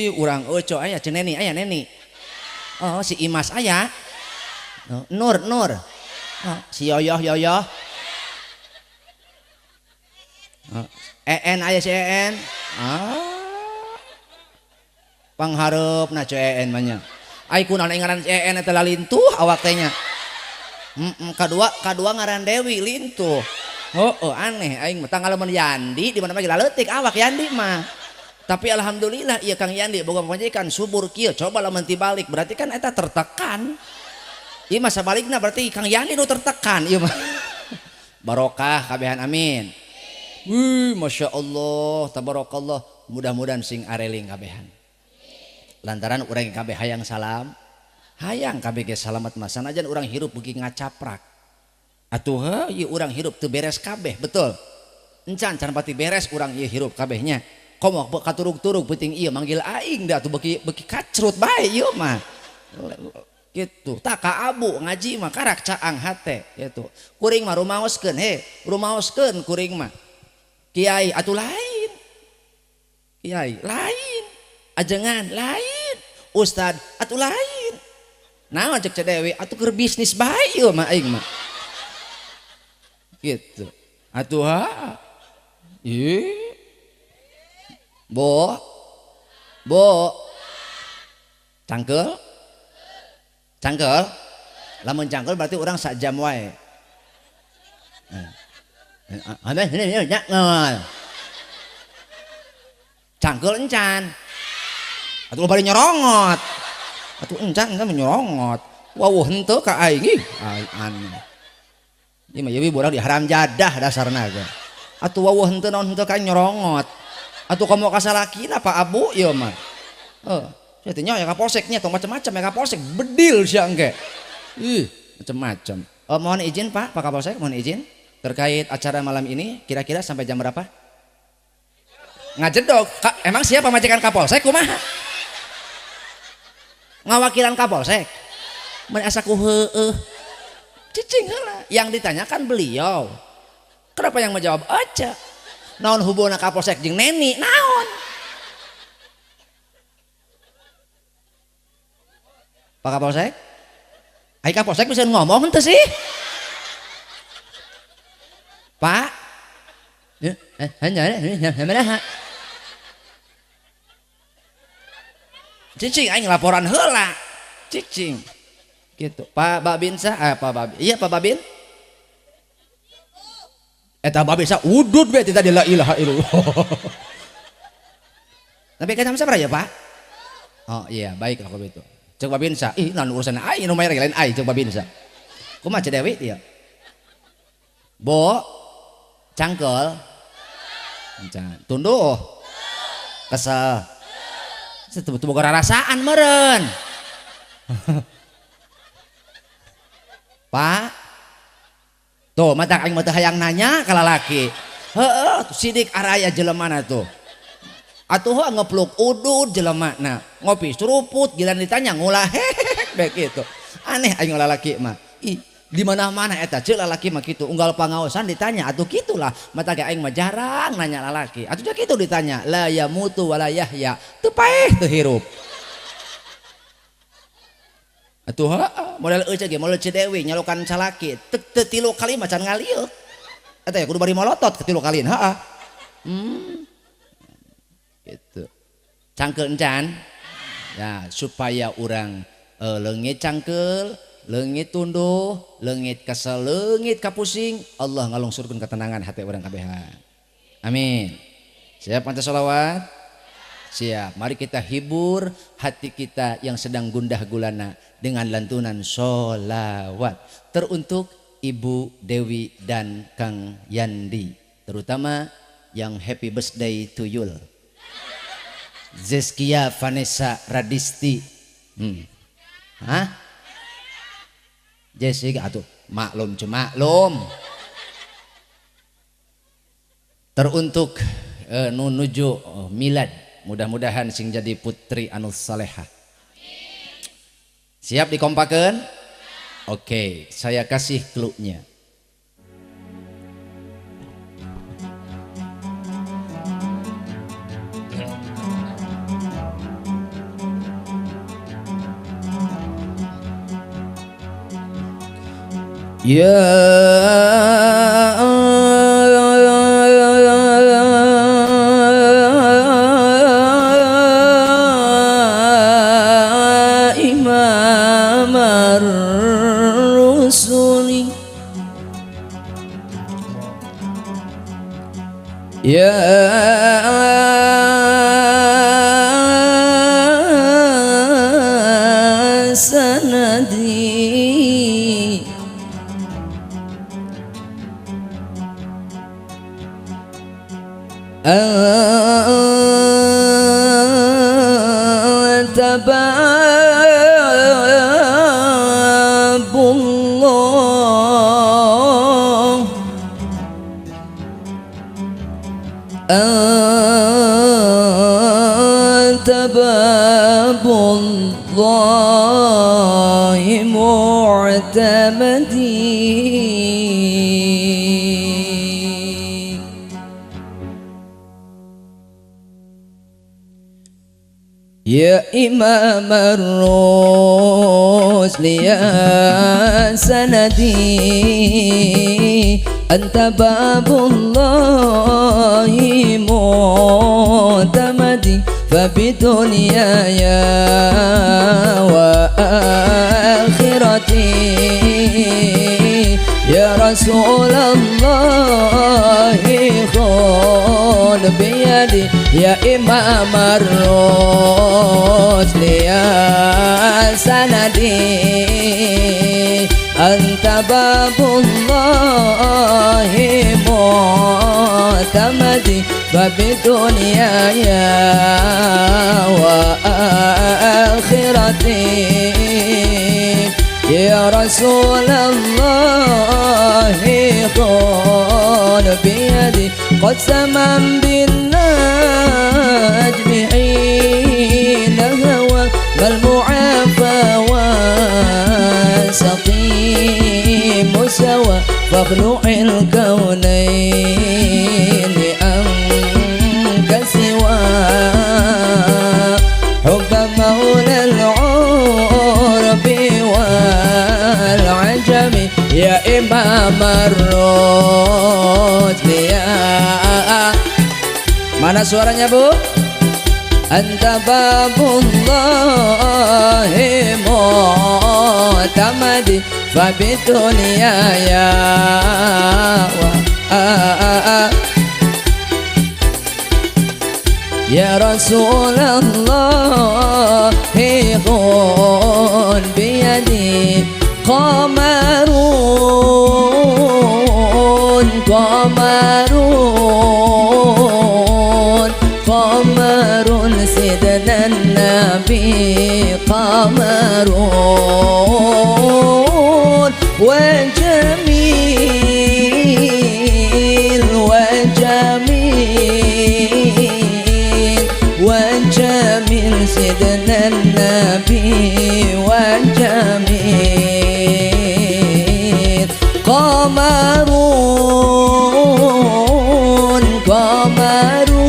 Ih, urang Oco aya, Ceneni aya Neni. Oh, si Imas aya. Oh, Nur, Nur. Oh, si Yoyoh, Yoyoh. Oh, EN aya si EN. Ah. Pangharepna cu EN mah nya. Ai kunaon ngaran EN eta lalintuh awak teh nya. Kadua, kadua ngaran Dewi lintuh. Oh, oh aneh aing mah tanggal lamun Yandi di mana mah laleutik awak Yandi mah. Tapi alhamdulillah ieu Kang Yandi boga pamajikan subur kieu, coba lamun tibalik berarti kan eta tertekan. Ieu mah sabalikna berarti Kang Yandi nu tertekan ieu mah. Barokah kabehan amin. Wih, Masya Allah, tabarakallah, mudah-mudahan sing areling kabehan. Lantaran urang kabeh hayang salam, hayang kabeh ge salamet mah sanajan urang hirup beuki ngacaprak. Atuh heuh ieu urang hirup teu beres kabeh, betul. Encan can pati beres urang ieu hirup kabehnya. Komo katurug-turug peuting ieu manggil aing da atuh beuki beuki kacrut bae ieu mah. Gitu. Tak ka abu ngaji mah karak caang hate gitu. Kuring mah rumaoskeun he, rumaoskeun kuring mah. Kiai atuh lain. Kiai lain. Ajengan lain. Ustad atuh lain. Naon cek Dewi atuh keur bisnis bae ieu mah aing mah. Gitu. Atuh ha. Ih. Bo. Bo. Cangkel. Cangkel. Lamun cangkel berarti urang sak jam wae. Cangkel encan. Atuh bari nyorongot. Atuh encan encan nyorongot. Wawuh henteu ka aing ih, aneh. Ieu mah ieu budak di haram jadah dasarna ge. Atuh wawuh henteu naon henteu ka aing nyorongot. Atuh komo ka salakina Pak Abu ieu mah. Heuh, sia teh nya kapolsek nya tong macem-macem ya kapolsek bedil sia engke. Ih, macem-macem. Oh, mohon izin Pak, Pak Kapolsek mohon izin terkait acara malam ini kira-kira sampai jam berapa? Ngajedog. Emang siapa majikan Kapolsek kumaha? Ngawakilan Kapolsek. Mun asa ku heueuh. Cicing heula. Yang ditanyakan beliau. Kenapa yang menjawab aja? Naon hubungan Kapolsek jeung Neni? Naon? Pak Kapolsek? Ai Kapolsek bisa ngomong henteu sih? Pak? Cicing aing laporan heula. Cicing. Gitu. Pak Babinsa, Pak Babin. Iya Pak Babin. Eta Babinsa udud we tadi la ilaha illallah. Tapi kan sama ya Pak? Oh iya, baik lah kalau itu. Cek Babinsa, ih naon urusan aing nu mayar lain aing cek Babinsa. Kumaha Ceu Dewi ieu? Bo cangkel. Encan. Tunduh. Kesel. Teu boga rarasaan meureun. Pak. Tuh matak aing mah teu hayang nanya ka lalaki. Heueuh, sidik araya jelemana tuh. Atuh heuh ngepluk udud jelemana, ngopi seruput giliran ditanya ngulah hehek bae kitu. Aneh aing lalaki mah. Ih, di mana-mana eta ceuk lalaki mah kitu, unggal pangaosan ditanya atuh kitulah. Mata ge aing mah jarang nanya lalaki. Atuh kitu ditanya, la yamutu wala yahya. Teu paeh teu hirup. Atuh heuh, model eueuh ge model Ceu Dewi nyalukan salaki, teu tilu kali mah can ngalieuk. Eta ya kudu bari molotot ke tilu kali, heeh. Gitu. Cangkel encan. Ya, supaya urang leungit cangkel, leungit tunduh, leungit kesel, leungit kapusing, Allah ngalungsurkeun ketenangan hati urang kabehan. Amin. Siap panca sholawat? Siap. Mari kita hibur hati kita yang sedang gundah gulana dengan lantunan sholawat. Teruntuk Ibu Dewi dan Kang Yandi, terutama yang happy birthday to you. Zeskia Vanessa Radisti. Hah? Jessica atuh maklum cuma maklum. Teruntuk nuju milad, mudah-mudahan sing jadi putri anu salehah. Siap dikompakeun? Oke, saya kasih clue-nya. Ya Imam ar-Rusuli, ya sanadi, أنت باب الله، أنت باب الله معتمدي. يا إمام الرسل يا سندي، أنت باب الله معتمدي، فبدنياي وآخرتي يا رسول الله خذ بيدي. يا إمام الرسل يا سندي، أنت باب الله معتمدي، فبدنياي وآخرتي يا رسول الله خذ بيدي. قسما بالنجم حين هوى، فالمعافى والسقيم سوى، فاخلع الكونين أنك سوى، حب مولى العرب والعجم. يا إمام الرسل يا، mana suaranya Bu? Anta babullah mu'tamadi fabidunyaya wa ya Rasulullah khun biyadi qamarun qamarun qamarun sidna nabi qamarun wa jamil wa jamil wa jamil sidna nabi wa jamil qamarun qamarun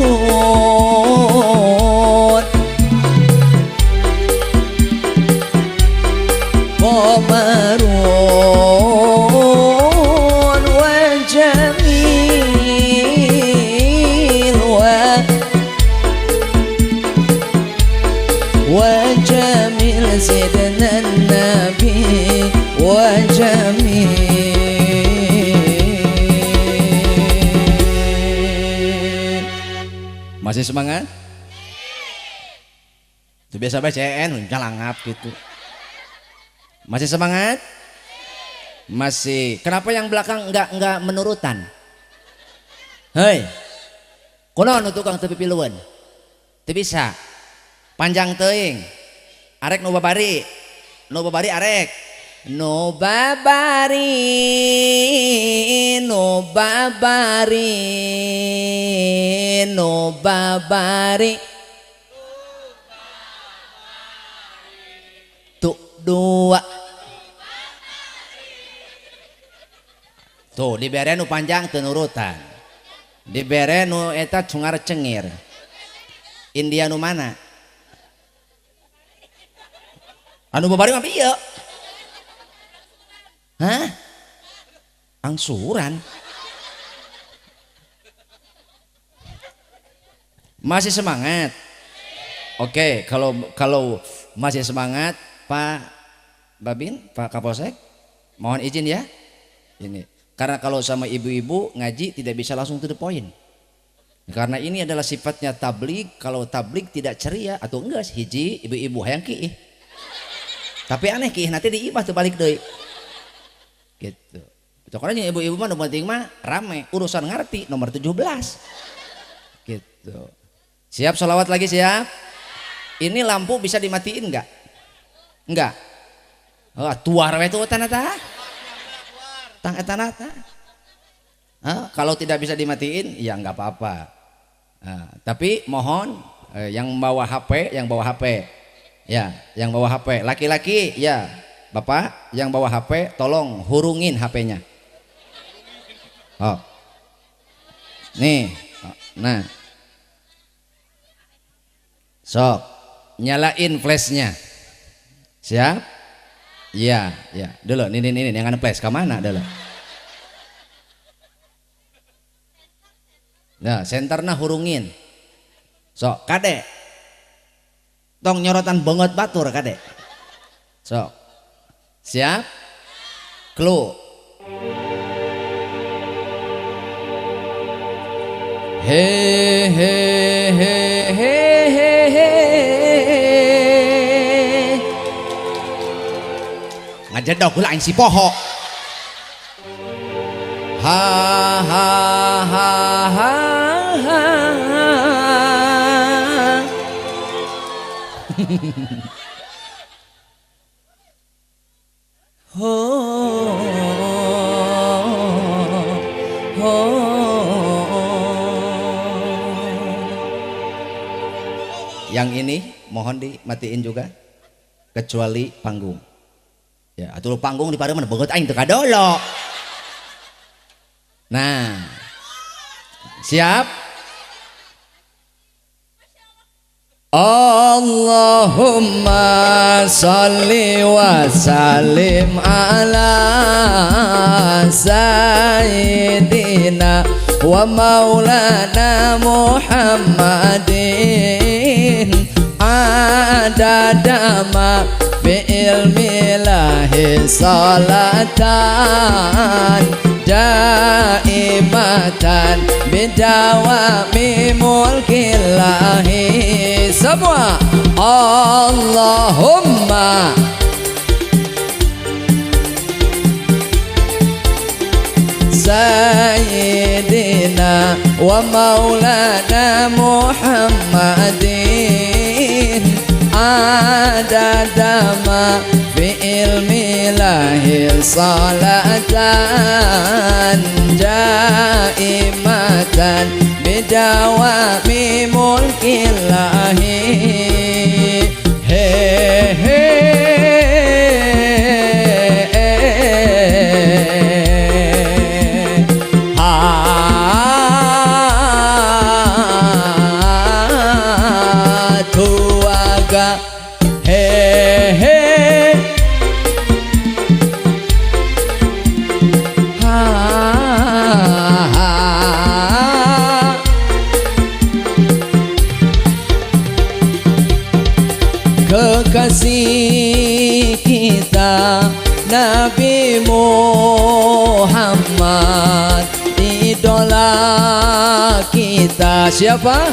qamarun wa jamil wa jamil sidna nabi wa jamil. Masih semangat? Itu biasa BCN, jalangap gitu. Masih semangat? Masih. Kenapa yang belakang enggak menurutan? Hei, kunaon nu tukang teu pipilueun? Teu bisa. Panjang teuing. Arek nu babari. Nu babari arek. Nu babari, nu babari, nu babari. Tuh dua. Tuh dibere nu panjang teu nurutan. Dibere nu eta cungar cengir. India nu mana? Anu babari mah ieu. Hah? Angsuran. Masih semangat? Oke, kalau masih semangat, Pak Babin, Pak Kapolsek, mohon izin ya. Ini karena kalau sama ibu-ibu ngaji tidak bisa langsung to the point. Karena ini adalah sifatnya tablig, kalau tablig tidak ceria atau enggak hiji ibu-ibu hayang kiih. Tapi aneh kiih nanti diibah tuh balik deui. Gitu. Pokoknya ibu-ibu mah nu penting mah rame, urusan ngerti nomor 17. Gitu. Siap sholawat lagi siap? Ini lampu bisa dimatiin enggak? Enggak. Oh, tuar we tuh tanah tah. Tang eta tah. Kalau tidak bisa dimatiin ya enggak apa-apa. Nah, tapi mohon yang bawa HP, yang bawa HP. Ya, yang bawa HP, laki-laki ya, Bapak yang bawa HP tolong hurungin HP-nya. Oh. Nih, nah. Sok, nyalain flashnya. Siap? Iya, ya. Dulu, ini yang ada flash ke mana dulu? Nah, senterna hurungin. Sok, kade. Tong nyorotan banget batur kade. Sok. Siap? Clue. He he he he he he. Ngajedog heula aing si poho. Ha ha ha ha ha. Ho ho. Yang ini mohon dimatiin juga, kecuali panggung. Ya, atuh panggung di pareuman beungeut aing teu kadolo. Nah, siap? Allahumma salli wa sallim ala sayyidina wa maulana Muhammadin adada ma bi ilmillahi salatan daimatan bidawami mulkillahi. Semua Allahumma sayyidina wa maulana Muhammadin adada ma fi ilmillahi salatan daimatan bidawami mulkillahi. He he ha tuaga he he ha ha. Kekasih kita Nabi Muhammad, idola kita siapa?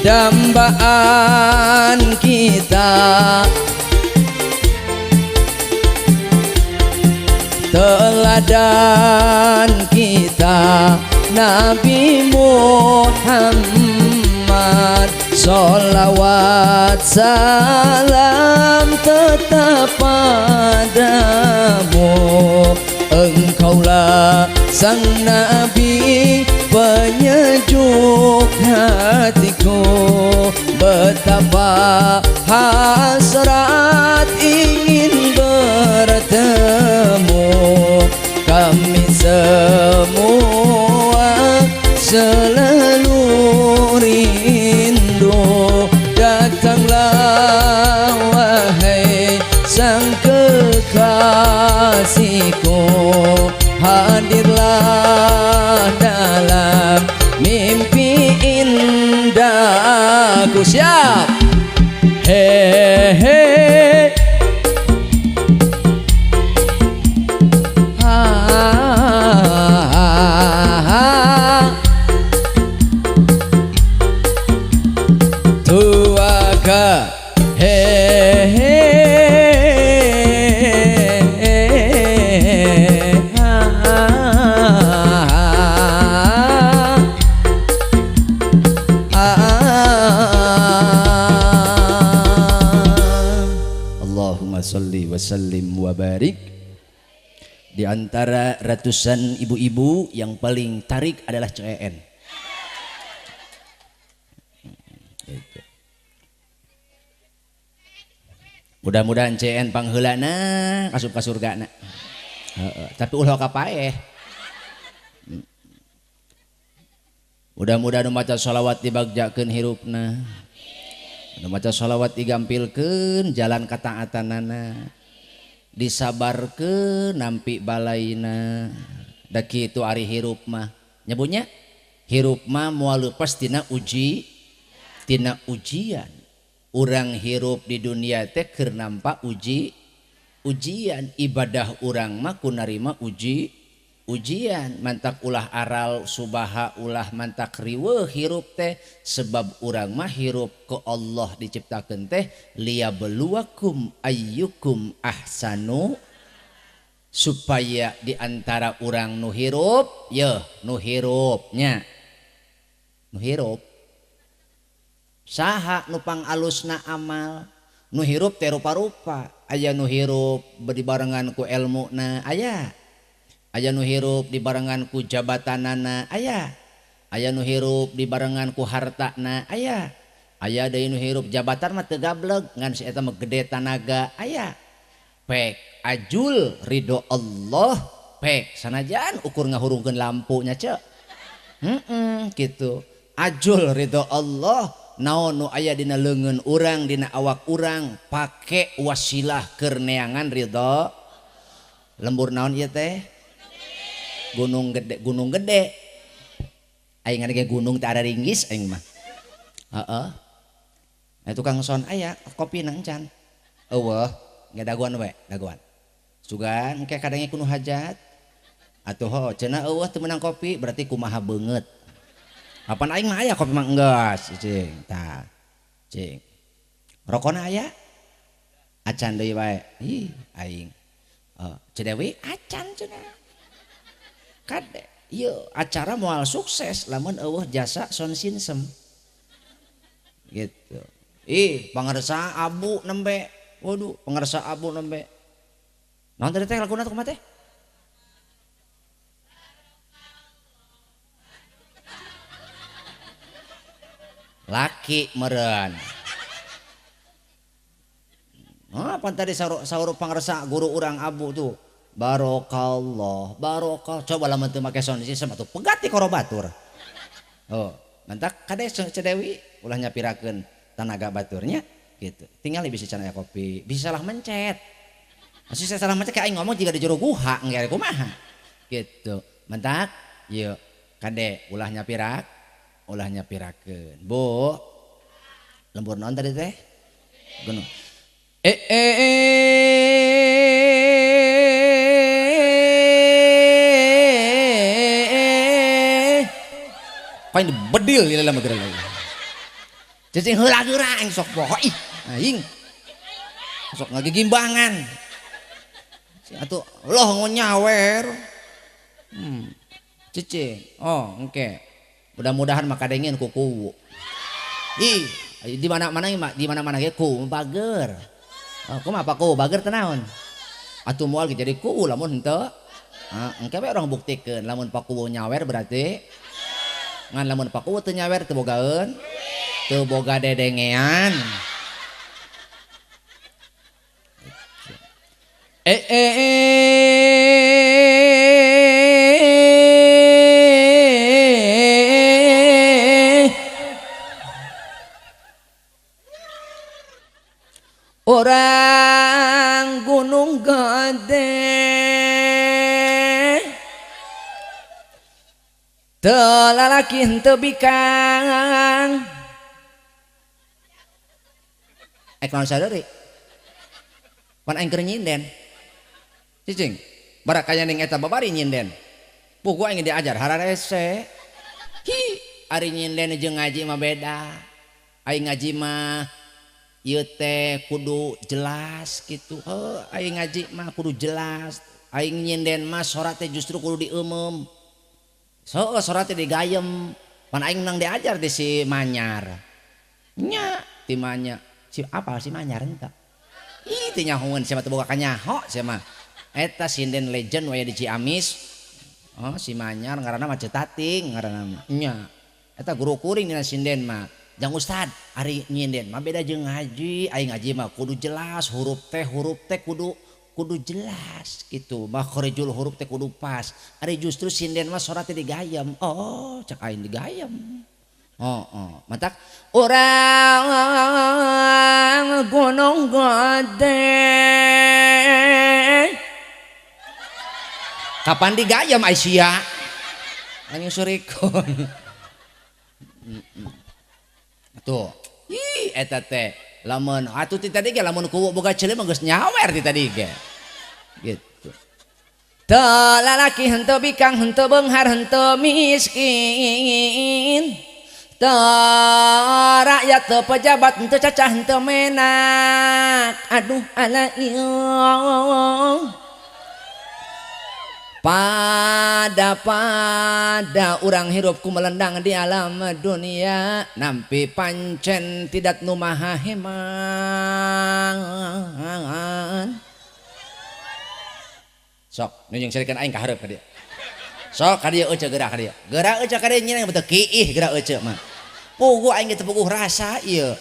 Dambaan kita, teladan kita Nabi Muhammad. Sholawat salam tetap padamu, engkaulah sang Nabi penyejuk hatiku. Betapa hasrat ingin bertemu, kami semua selalu rindu. Datanglah wahai sang kekasihku. ibu-ibu siap. Hehe. Ha, ha, ha. Tuaga hehe ha, ha, ha. Allahumma salli wa sallim wa barik. Di antara ratusan ibu-ibu yang paling tarik adalah CEN. Mudah-mudahan CN pangheulana asup ka surgana. Heeh, tapi ulah ka paeh. Mudah-mudahan nu maca sholawat dibagjakeun hirupna. Nu maca sholawat digampilkeun jalan kataatanana. Disabarkeun nampi balaina. Da kitu ari hirup mah. Nyebutnya hirup mah moal leupas tina uji, tina ujian. Urang hirup di dunia teh keur nampa uji, ujian. Ibadah urang mah ku narima uji, ujian. Mantak ulah aral subaha ulah mantak riweuh hirup teh, sebab urang mah hirup ke Allah diciptakeun teh liyabluwakum ayyukum ahsanu, supaya di antara urang nu hirup yeuh nu hirup nya nu hirup saha nu pangalusna amal. Nu hirup teh rupa-rupa, aya nu hirup dibarengan ku elmuna aya, aya nu hirup dibarengan ku jabatanana aya, aya nu hirup dibarengan ku hartana aya, aya deui nu hirup jabatan mah teu gableg ngan si eta mah gede tanaga aya. Pek ajul ridho Allah pek sanajan ukur ngahurungkeun lampunya cek. Gitu. Ajul ridho Allah naon nu aya dina leungeun urang dina awak urang pake wasilah keur neangan ridho. Lembur naon ieu teh? Gunung gede, gunung gede. Aing ge gunung teh ada ringgis aing mah. Heeh. Nah tukang son aya kopi nang can. Eueuh, ge dagoan we, dagoan. Sugan engke kadang kudu hajat. Atuh ho cenah eueuh teu meunang kopi berarti kumaha beungeut. Apan aing mah aya kopi mah enggeus cing tah. Cing. Rokona aya? Acan deui wae. Ih, aing. Ceu Dewi acan cenah. Kade ieu acara moal sukses lamun eueuh jasa sound system. Gitu. Ih, pangarsa abu nembe. Waduh, pangarsa abu nembe. Naon tadi teh laguna teh kumaha teh? Laki meren. Ah, pan tadi saur pangarsa guru urang abu tuh. Barokallah, barokah. Coba lamun teu make sound system atuh pegat ti korobatur. Oh, mantak kade Ceu Dewi ulah nyapirakeun tanaga baturnya gitu. Tinggal bisa can aya kopi, bisa salah mencet. Masih saya salah mencet kayak aing ngomong jiga di jero guha engke kumaha. Gitu. Mantak ieu kade ulah nyapirak, ulah nyapirakeun. Bu. Lembur naon tadi teh? Gunung. Pain bedil lila mah geura. Cicing heula geura aing sok poho ih aing. Sok ngagigimbangan. Atuh loh nyawer. Cicing. Oh, engke. Mudah-mudahan maka dengin ku kuwu. Ih, di mana-mana di mana-mana ge ku bager. Oh, kumaha apa ku bager teh naon? Atuh moal ge jadi kuwu lamun henteu. Heeh, engke we urang buktikeun lamun pakuwu nyawer berarti ngan lamun pakuwu teu nyawer teu bogaeun, teu boga dedengean. Orang Gunung Gede teu lalaki henteu bikang. Ek naon sadeuri? Pan aing keur nyinden. Cicing. Barakaya ning eta babari nyinden. Puguh aing diajar hararese. Hi, ari nyinden jeung ngaji mah beda. Aing ngaji mah ieu teh kudu jelas gitu. Heuh, aing ngaji mah kudu jelas. Aing nyinden mah sora teh justru kudu dieumem. So, sora teh digayem. Pan aing menang diajar di si Manyar. Nya, ti Manya. Si apa si Manyar entah. Ih, teu nyahoeun sia mah teu boga kanyaho sia mah. Eta sinden legend we di Ciamis. Oh, si Manyar ngaranna mah Cetating ngaranna mah. Nya. Eta guru kuring dina sinden mah. Jang ustad, ari nyinden mah beda jeung ngaji. Aing ngaji mah kudu jelas, huruf teh kudu jelas gitu. Makhrijul huruf teh kudu pas. Ari justru sinden mah sora teh digayem. Oh, cek aing digayem. Oh, oh. Matak urang Gunung Gede. Kapan digayem Aisyah? Anjing surikun. Tuh. Ih, eta teh lamun atuh ti tadi ge lamun kuwu boga ceuli mah geus nyawer ti tadi ge. Gitu. Teu lalaki henteu bikang henteu beunghar henteu miskin. Teu rakyat teu pejabat henteu cacah henteu menak. Aduh ala ieu. Pada urang hirup ku melendang di alam dunia nampi pancen tidak nu maha heman. Sok nu jeung serikan aing ka hareup ka dieu. Sok ka dieu euceu geura ka dieu. Geura euceu ka dieu nyeunang betul kiih geura euceu mah. Puguh aing ge teu puguh rasa ieu.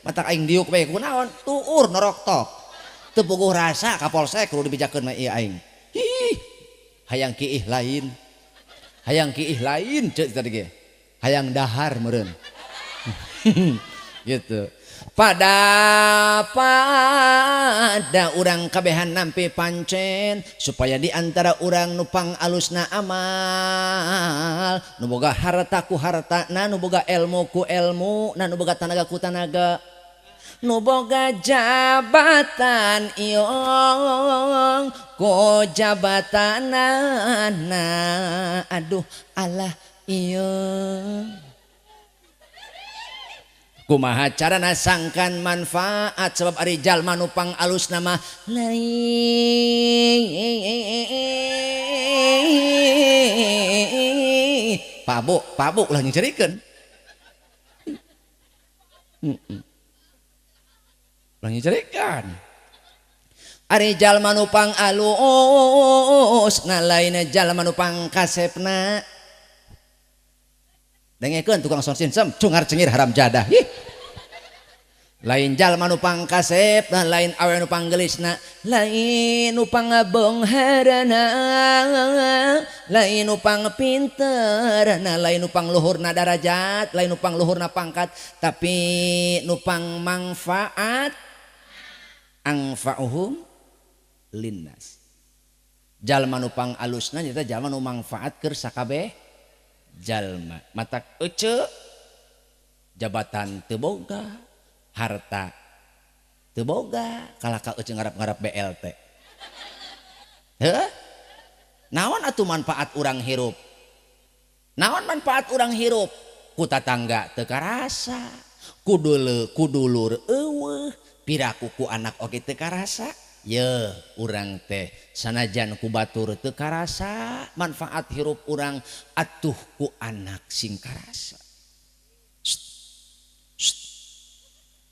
Matak aing diuk bae kunaon tuur norok tok. Teu puguh rasa ka polsek kudu dibejakeun mah ieu aing. Hih. Hayang kiih lain. Hayang kiih lain ceuk tadi ge. Hayang dahar meureun. Gitu. Pada urang kabehan nampi pancen supaya di antara urang nu pangalusna amal, nu boga harta ku hartana, nu boga ilmu ku ilmu, nu boga tanaga ku tanaga, nu boga jabatan iong ku jabatanana. Aduh Allah ieu. Kumaha carana sangkan manfaat sebab ari jalma nu pangalusna mah lain. Pabuk ulah nyerikeun. Ulah nyerikan. Ari jalma nu pangalus na lain jalma nu pangkasepna. Dengekeun tukang sound system cungar cengir haram jadah. Ih. Lain jalma nu pangkasep, lain awe nu panggelisna, lain nu pangabeungharana, lain nu pangpinterna, lain nu pangluhurna darajat, lain nu pangluhurna pangkat, tapi nu pangmangfaat angfa'uhum linnas. Jalma nu pangalusna nyaeta jalma nu mangfaat keur sakabeh jalma. Matak ece jabatan teu boga, harta teu boga, kalah ka ece ngarap-ngarap BLT. Heuh? Naon atuh manfaat urang hirup? Naon manfaat urang hirup? Ku tatangga teu karasa, ku dulur eueuh, piraku ku anak oge teu karasa. Ye, urang teh sanajan ku batur teu karasa, manfaat hirup urang atuh ku anak sing karasa.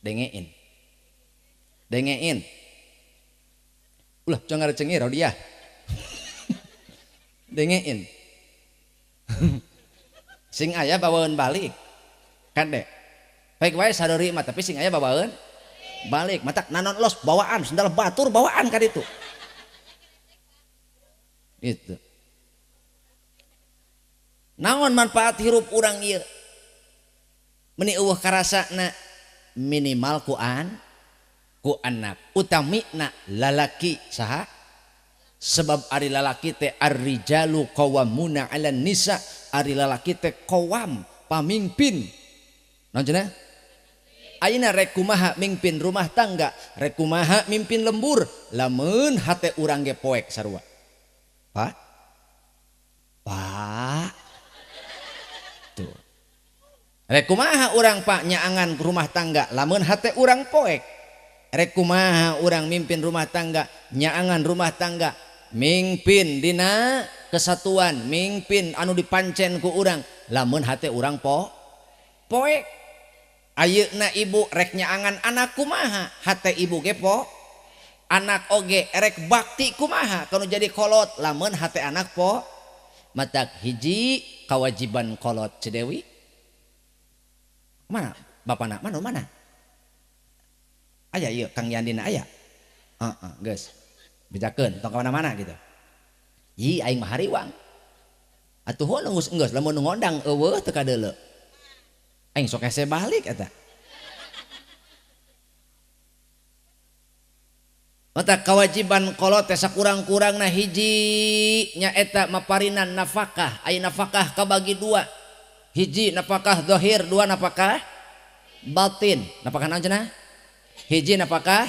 Dengein. Dengein. Ulah cengar cengir dia. Dengein. Sing aya bawaeun balik. Kade. Baik wae sadeuri mah tapi sing aya bawaeun balik. Matak nanon los bawaan sendal batur bawaan ka ditu. Gitu. Naon manfaat hirup urang ieu? Meni eueuh karasana minimal ku anak utamina lalaki saha? Sebab ari lalaki teh ar-rijalu qawwamuna 'alan nisa, ari lalaki teh qawam pamimpin. Naon cenah? Ayeuna rek kumaha mimpin rumah tangga, rek kumaha mimpin lembur, lamun hate urang ge poek sarua. Pak? Pak. Tuh. Rek kumaha urang Pak nyaangan rumah tangga, lamun hate urang poek. Rek kumaha urang mimpin rumah tangga, nyaangan rumah tangga, mimpin dina kesatuan, mimpin anu dipancen ku urang, lamun hate urang poek. Ayeuna ibu rek nyaangan anak kumaha, hate ibu ge po anak oge rek bakti kumaha kanu jadi kolot, lamun hate anak po matak hiji kewajiban kolot. Cedewi mana bapana, mana mana aya ieu Kang Yandina aya, heeh geus bejakeun tong ka mana-mana gitu. Ih aing mah hariwang atuh heuh geus geus lamun nu ngondang eueuh teu kadeuleu aing sok hese balik eta. Mata kewajiban kolot teh sakurang-kurangna hiji nyaeta maparinan nafkah. Aya nafkah kabagi dua, hiji nafkah zahir, dua nafkah batin. Nafkah naon cenah? Hiji nafkah,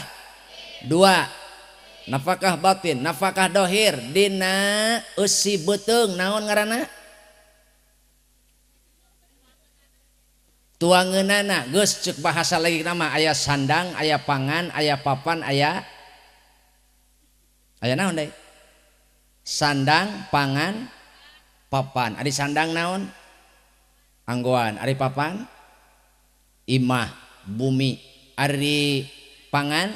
dua nafkah batin. Nafkah zahir dina eusi beuteung naon ngaranna? Tuangeunana geus ceuk bahasa lagi nama aya sandang, aya pangan, aya papan, aya aya naon deui? Sandang, pangan, papan. Ari sandang naon? Anggoan. Ari papan? Imah, bumi. Ari pangan?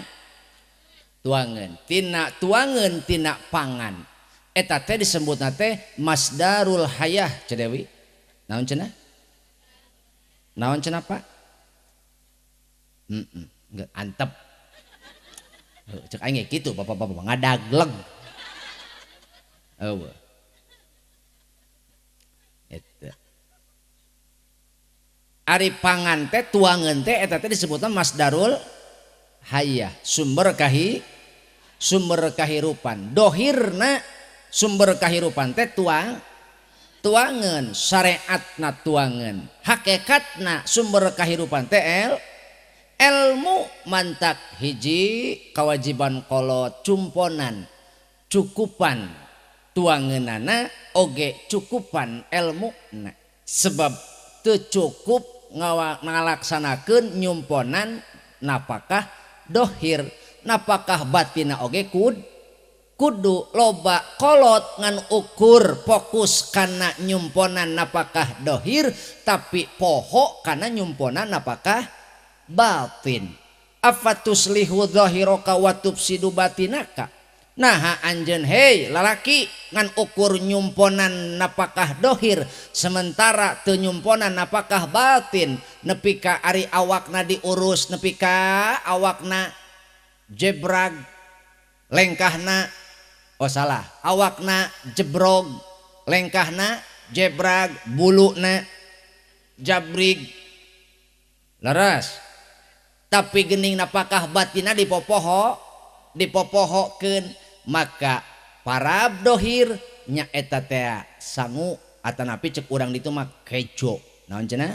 Tuangeun. Tina tuangeun tina pangan. Eta teh disebutna teh masdarul hayah, Cedewi. Naon cenah? Naon cenah Pak? Heeh, antep. Cek aing ge kitu bapak-bapak ngadagleg. Eueuh. Eta. Ari pangan teh tuangeun teh eta teh disebutna masdarul hayah, sumber sumber kahirupan. Dohirna sumber kahirupan teh tuangeun, syariatna tuangeun, hakikatna sumber kahirupan teh ilmu. Mantak hiji kewajiban kolot cumponan cukupan tuangeunana oge cukupan elmuna, sebab teu cukup ngalaksanakeun nyumponan napakah dohir, napakah batina oge kudu loba kolot ngan ukur fokus kana nyumponan napakah dohir tapi poho kana nyumponan napakah batin. Afatuslihu zahiraka wa tufsidu batinaka. Naha anjeun hei lalaki ngan ukur nyumponan napakah dohir sementara teu nyumponan napakah batin, nepi ka ari awakna diurus, nepi ka awakna jebrag lengkahna, oh salah, awakna jebrog lengkahna jebrag, buluna jabrig leres, tapi gening napakah batina dipopohokeun. Maka para dohir nya eta teh sangu atanapi cek urang ditu mah kejo. Naon cenah?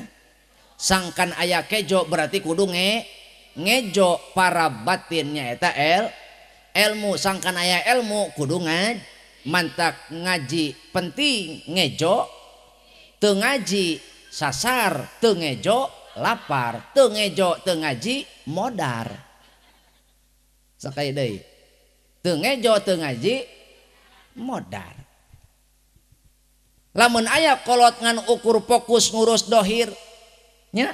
Sangkan aya kejo berarti kudu ngejo. Para batinnya eta ilmu, sangkan aya ilmu kudu mantak ngaji penting, ngejo teu ngaji sasar, teu ngejo lapar, teu ngejo teu ngaji modar. Sakali deui teu ngejo teu ngaji modar. Lamun aya kolot ngan ukur fokus ngurus dohir nya,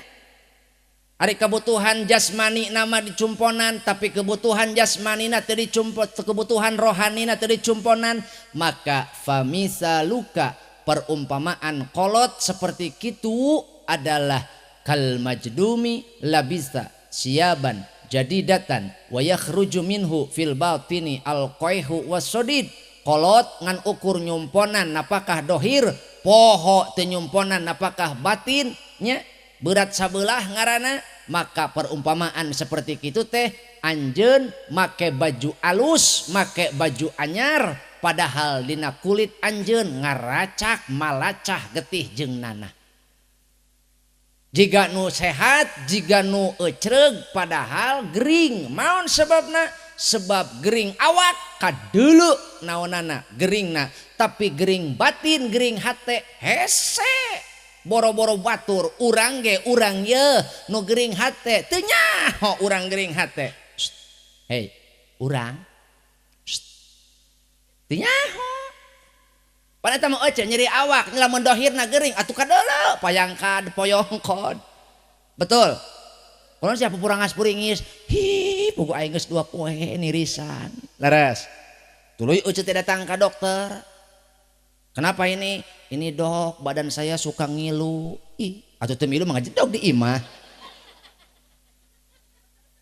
ari kebutuhan jasmani nama dicumponan tapi kebutuhan jasmanina teu dicumpot, kebutuhan rohanina teu dicumponan, maka famisaluka perumpamaan kolot seperti kitu adalah kal majdumi labisa siaban jadidatan wa yakhruju minhu fil batini alqaihu wasodid. Kolot ngan ukur nyumponan napakah dohir, poho teu nyumponan napakah batin nya, berat sabelah ngaranna. Maka perumpamaan seperti kitu teh anjeun make baju alus, make baju anyar, padahal dina kulit anjeun ngaracak malacah getih jeung nanah. Jiga nu sehat, jiga nu ecreg padahal gering. Maon sebabna? Sebab gering awak kadeuleu naonana geringna, tapi gering batin, gering hate hese. Boro-boro batur urang ge urang ye nu gering hate teu nyaho urang gering hate. Hei, urang teu nyaho. Pan eta mah ece nyeri awak, lamun dohirna gering atuh kadeuleu payangkad poyongkod. Betul. Kalau siapa purangas puringis, hi pugu aing geus 2 poe nirisan. Leres. Tuluy ece teh datang ka dokter. Kenapa ini? Ini dok, badan saya suka ngilu. Ih, atuh teu milu mah ngajedog di imah.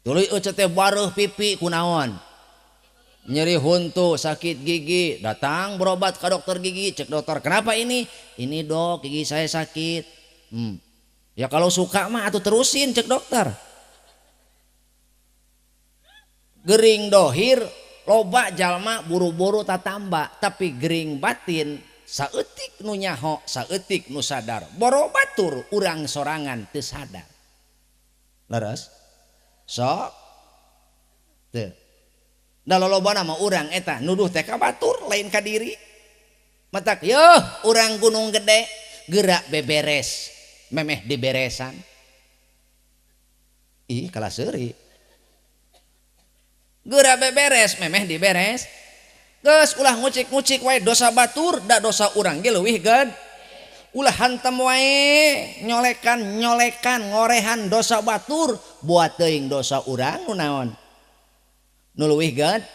Tuluy ece teh bareuh pipi kunaon? Nyeri huntu, sakit gigi, datang berobat ke dokter gigi, cek dokter, kenapa ini? Ini dok, gigi saya sakit. Ya kalau suka mah atuh terusin, cek dokter. Gering dohir, loba jalma buru-buru tatamba, tapi gering batin saeutik nu nyaho, saeutik nu sadar. Boro batur urang sorangan teu sadar. Leres? Sok teu. Da lolobana mah urang eta nuduh teh ka batur lain ka diri. Matak yeuh urang Gunung Gede gerak beberes, memeh diberesan. Ih kalah seuri. Gerak beberes, memeh diberes. Geus ulah ngucik-ngucik wae dosa batur, da dosa urang ge leuwih gede. Ulah hantam wae, nyolekan-nyolekan, ngorehan dosa batur, buat teuing dosa urang nu naon? Nu leuwih gede,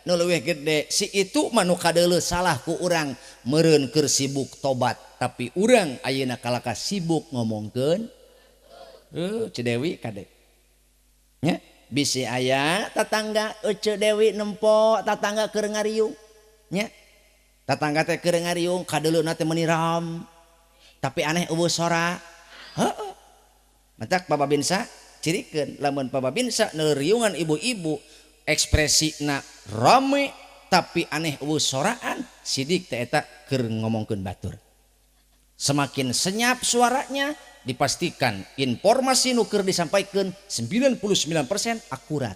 nu leuwih gede. Si itu mah nu kadeuleu salah ku urang, meureun keur sibuk tobat, tapi urang ayeuna kalaka sibuk ngomongkeun. Ci Dewi kade. Nya, bisi aya tatangga Ece Dewi nempo tatangga keur ngariung. Nya. Tatangga teh keur ngariung kadeuleuna teh meuni ram. Tapi aneh eueuh sora. Heeh. Matak Bababinsa cirikeun lamun Bababinsa neuriungan ibu-ibu ekspresina rame tapi aneh eueuh soraan, sidik teh eta keur ngomongkeun batur. Semakin senyap suaranya, dipastikan informasi nu keur disampaikan 99% akurat.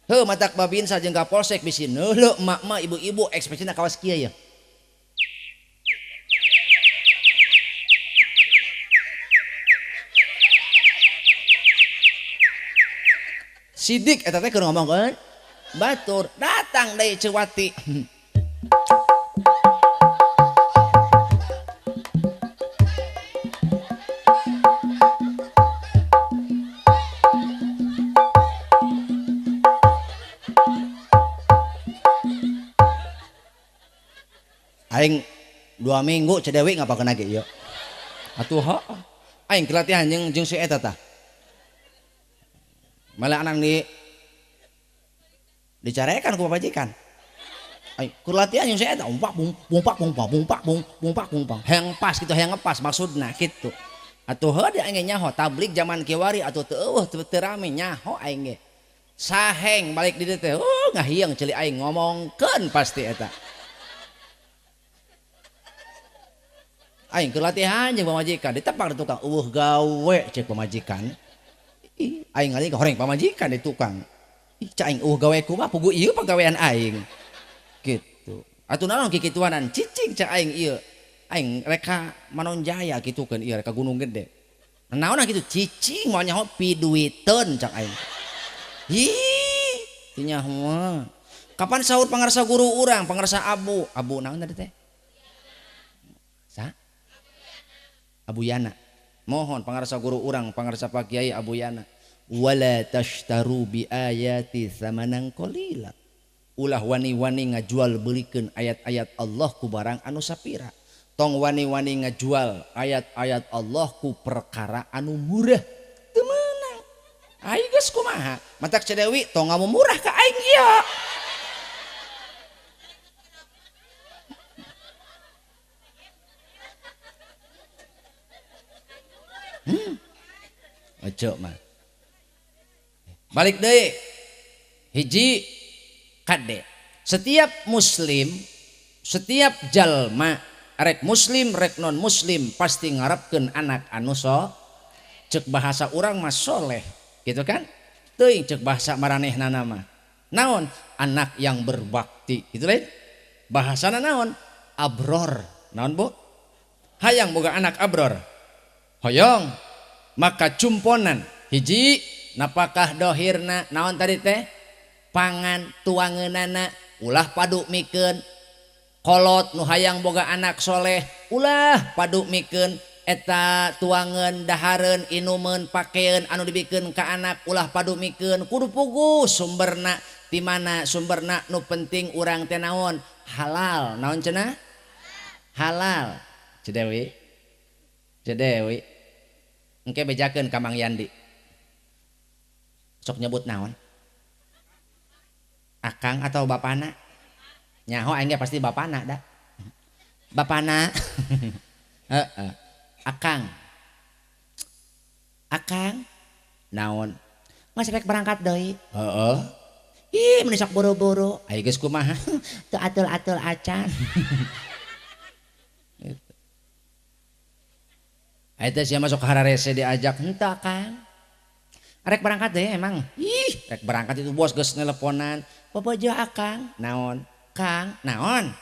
Heuh matak Babinsa jeung Kapolsek bisi neuleuh emak-emak ibu-ibu ekspresina kawas kieu ya. Sidik eta teh keur ngomongkeun batur, datang deui Cewati. Aing 2 minggu Ceu Dewi ngapakeun lagi ieu. Atuh heuh. Aing kelatihan jeung si eta tah. Malah anak di dicarekan ku papajikan. Aing keur latihan jeung si eta umpak bung bumpak bumpak bumpak bung bumpak bumpak. Hayang pas kitu, hayang ngepas maksudna kitu. Atuh heuh di aing nyaho tablig zaman kiwari atuh teu eueuh teu rame nyaho aing ge. Saheng balik di dieu teh, ngahieng ceuli aing ngomongkeun pasti eta. Aing keur latihan jeung pamajikan ditepak di tukang eueuh gawe cek pamajikan. Ih, aing ngali horeng pamajikan di tukang. Ih, cak aing eueuh gawe kumaha puguh ieu pagawean aing. Gitu. Atuh naon kikituanan cicing cak aing ieu. Aing reka Manonjaya kitukeun ieu reka Gunung Gede. Naon kitu cicing moal nyaho piduiteun cak aing. Ih, teu nyaho. Kapan sahur pangarsa guru urang, pangarsa Abu? Abu naon tadi teh? Sa? Abu Yana. Mohon pangarsa guru urang, pangarsa Pak Kiai Abu Yana. Wala tashtaru bi ayati thamanan qalila. Ulah wani-wani ngajual belikeun ayat-ayat Allah ku barang anu sapira. Tong wani-wani ngajual ayat-ayat Allah ku perkara anu murah. Teu meunang. Aing geus kumaha? Matak Ceu Dewi tong ngamu murah ka aing ieu. Ojo mah. Balik deui. Hiji kade. Setiap muslim, setiap jalma, rek muslim rek non muslim pasti ngarepkeun anak anu Cek bahasa urang mah soleh, gitu kan? Teuing cek bahasa maranehna mah. Naon? Anak yang berbakti, gitu lain? Bahasana naon? Abror. Naon, Bu? Hayang boga anak abror. Hoyong. Maka cumponan hiji napakah dohirna naon tadi teh? Pangan tuangeunana ulah padu mikeun kolot nu hayang boga anak soleh ulah padu mikeun eta tuangeun dahareun inumeun pakeun anu dibikeun ka anak ulah padu mikeun kudu puguh sumberna di mana sumberna nu penting urang teh naon halal naon cenah halal. Ceu Dewi, Ceu Dewi engke bejakeun ka Mang Yandi sok nyebut naon akang atau bapana nyaho aing ge pasti bapana da bapana. Heeh, akang akang naon geus rek berangkat deui. Heeh, ih mun sok buru-buru aya geus kumaha teu atul-atul acan. Eta sia masuk hararese diajak henteu akang rek berangkat deh emang. Ih rek berangkat itu bos geus nelponan bobojo akang naon kang naon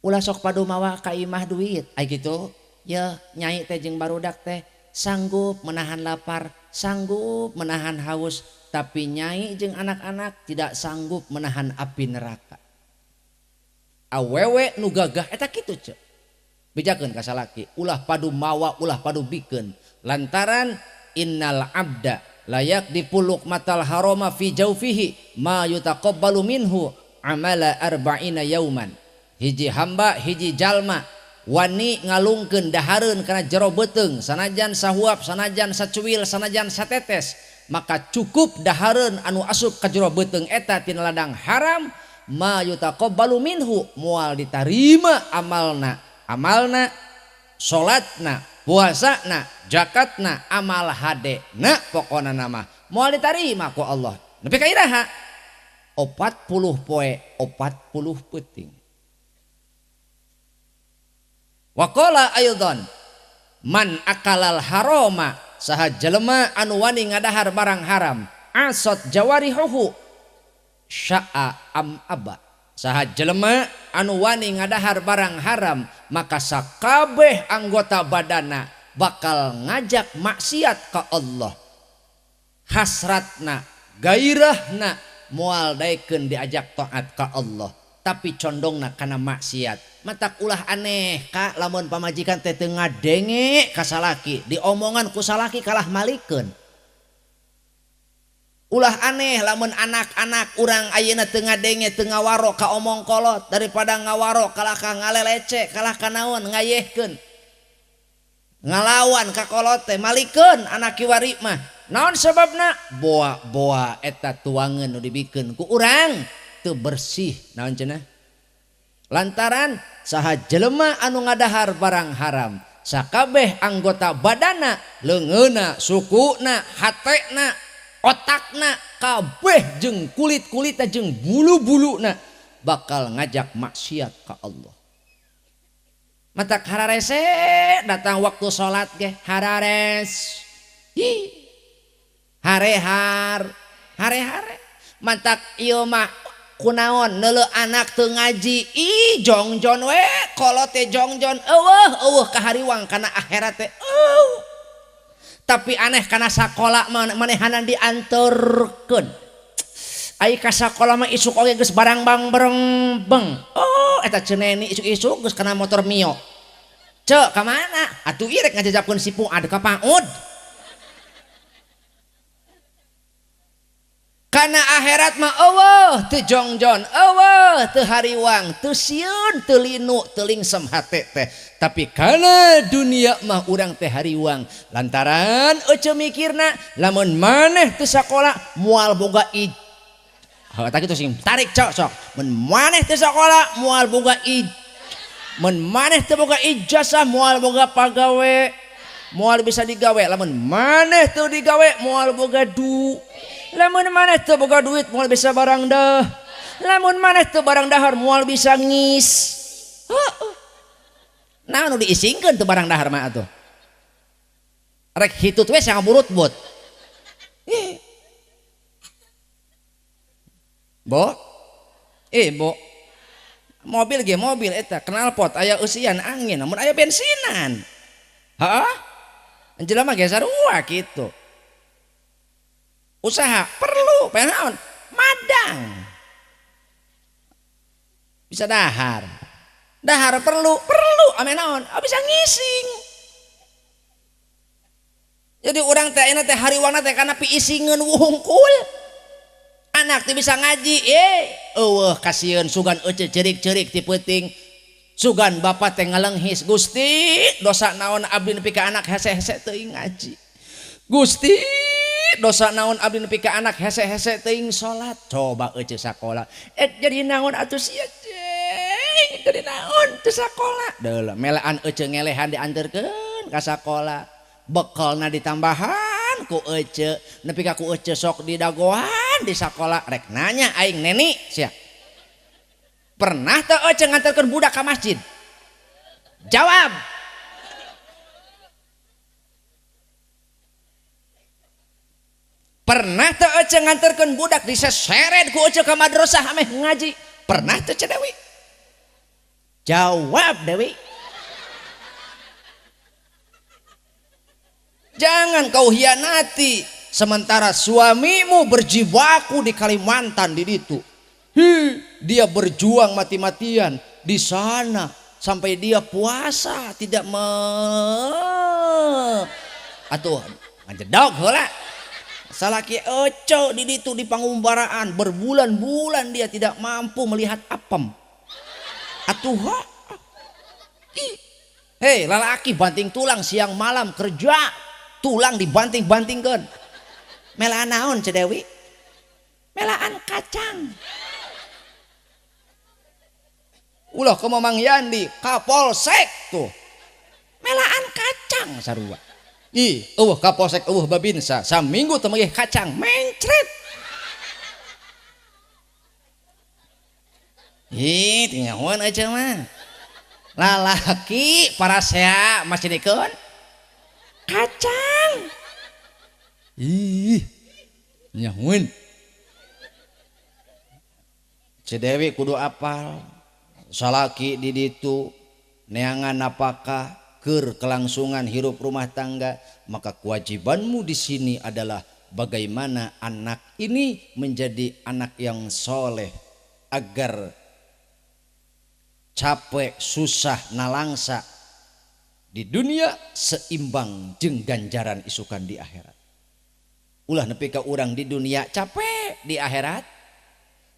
ulah sok padu mawa ka imah duit ai kitu yeuh nyai teh jeung barudak teh sanggup menahan lapar sanggup menahan haus tapi nyai jeung anak-anak tidak sanggup menahan api neraka. Awewe nu gagah eta kitu ceu bejakeun ka salaki ulah padu mawa ulah padu bikeun lantaran innal abda layak dipuluk matal haroma fi jaufihi ma yutaqabbalu minhu amala arba'ina yauman. Hiji hamba hiji jalma wani ngalungkeun dahareun kana jero beuteung sanajan sahuap sanajan sacuil sanajan satetes maka cukup dahareun anu asup ka jero beuteung eta tina ladang haram ma yutaqabbalu minhu moal ditarima amalna amalna salatna puasana zakatna amal hadena pokona nama moal ditarima ku Allah nepi ka iraha 40 poe 40 peuting. Waqala aidan man akalal harama saha jelema anu wani ngadahar barang haram asot jawarihuhu syaa am aba saha jelema anu wani ngadahar barang haram maka sakabeh anggota badana bakal ngajak maksiat ka Allah. Hasratna gairahna moal daekeun diajak taat ka Allah tapi condongna kana maksiat. Matak ulah aneh ka lamun pamajikan teh teu ngadenge ka salaki diomongan ku salaki kalah malikeun. Ulah aneh lamun anak-anak urang ayeuna teu ngadenge teu ngawaro ka omong kolot daripada ngawaro kalah ka ngalelece kalah ka naon ngayehkeun ngalawan ka kolot teh malikeun anak kiwari mah. Naon sebabna? Boa-boa eta tuangeun nu dibikeun ku urang teu bersih naon cenah lantaran saha jelema anu ngadahar barang haram sakabeh anggota badana leungeunna sukuna hatena otakna kabeh jeung kulit-kulitna jeung bulu-buluna bakal ngajak maksiat ka Allah. Matak hararese datang waktu salat ge harares hi harehar hare-hare mantak ieu mah kunaon neuleuh anak teu ngaji ih jongjon we kolot teh jongjon eueuh eueuh kahariwang kana akhirat teh eueuh. Tapi aneh kana sakola manehanan dianturkeun ai ka sakola mah isuk oge geus barang bang bereng beng. Oh eta ceneni isuk-isuk geus kana motor Mio ceu ka mana atuh ieu rek ngajajapkeun si Fuad ka PAUD. Kana akhirat mah eueuh teu jongjon eueuh teu hariwang teu sieun teu linu teu lingsem hate teh tapi kana dunia mah urang teh hariwang lantaran ece mikirna lamun maneh teu sakola moal boga ij heuh eta kitu sing tarik cok sok mun maneh teu sakola moal boga ij mun maneh teu boga ijazah moal boga pagawe moal bisa digawe lamun maneh teu digawe moal boga du lamun maneh teu boga duit moal bisa barang dah lamun maneh teu barang dahar moal bisa ngis. Heeh, naon nu diisingkeun teu barang dahar mah atuh. Rek hitut we sangat burut-but. Eh. Bo? Eh, bo. Mobil ge mobil eta knalpot aya eusian angin namun aya bensinan. Heeh? Jelema ge sarua kitu. Usaha perlu pengen naon? Madang. Bisa dahar. Dahar perlu, perlu ame naon? Ah, bisa ngising. Jadi urang teh ayeuna teh hariwangna teh kana piisingeun wungkul. Anak teh bisa ngaji, eueuh kasieun sugan euceu ceurik-ceurik ti peuting. Sugan bapak teh ngalenghis, Gusti, dosa naon abdi nepi ka anak hese-hese teuing ngaji. Gusti, dosa naon abdi nepi ka anak hese-hese teuing salat. Coba euceu sakola. Jadi naon atuh sia ceng? Jadi naon teu sakola? Deuleu melaan euceu ngelehan dianterkeun ka sakola. Bekalna ditambahan ku ece, nepi ka ku ece sok didagoan di sakola. Rek nanya aing neni sia. Pernah teu ece nganterkeun budak ka masjid? Jawab. Pernah teu ece nganterkeun budak diseseret ku ece ka madrasah ameh ngaji? Pernah teu Ce Dewi? Jawab Dewi. Jangan kau hianati sementara suamimu berjibaku di Kalimantan di ditu. Hi, dia berjuang mati-matian di sana sampai dia puasa tidak me atuh ngajedog heula. Salaki eco di ditu di pangumbaraan berbulan-bulan dia tidak mampu melihat apem. Atuh ha. Hei, lalaki banting tulang siang malam kerja, tulang dibanting-bantingkeun. Melaan naon Ce Dewi? Melaan kacang. Ulah ke Mamang Yandi, Kapolsek tuh. Melaan kacang sarua. Ih, eueuh Kapolsek eueuh babinsa, saminggu teu meugih kacang, mencret. Ih, teu nyahoan aja mah. Lalaki parasea masih dikeun kacang. Ih, nyahoan. Ce Dewi kudu apal. Salaki di ditu neangan napakah keur kelangsungan hirup rumah tangga, maka kewajibanmu di sini adalah bagaimana anak ini menjadi anak yang soleh agar capek susah nalangsa di dunia seimbang jeung ganjaran isukan di akhirat. Ulah nepi ka urang di dunia capek di akhirat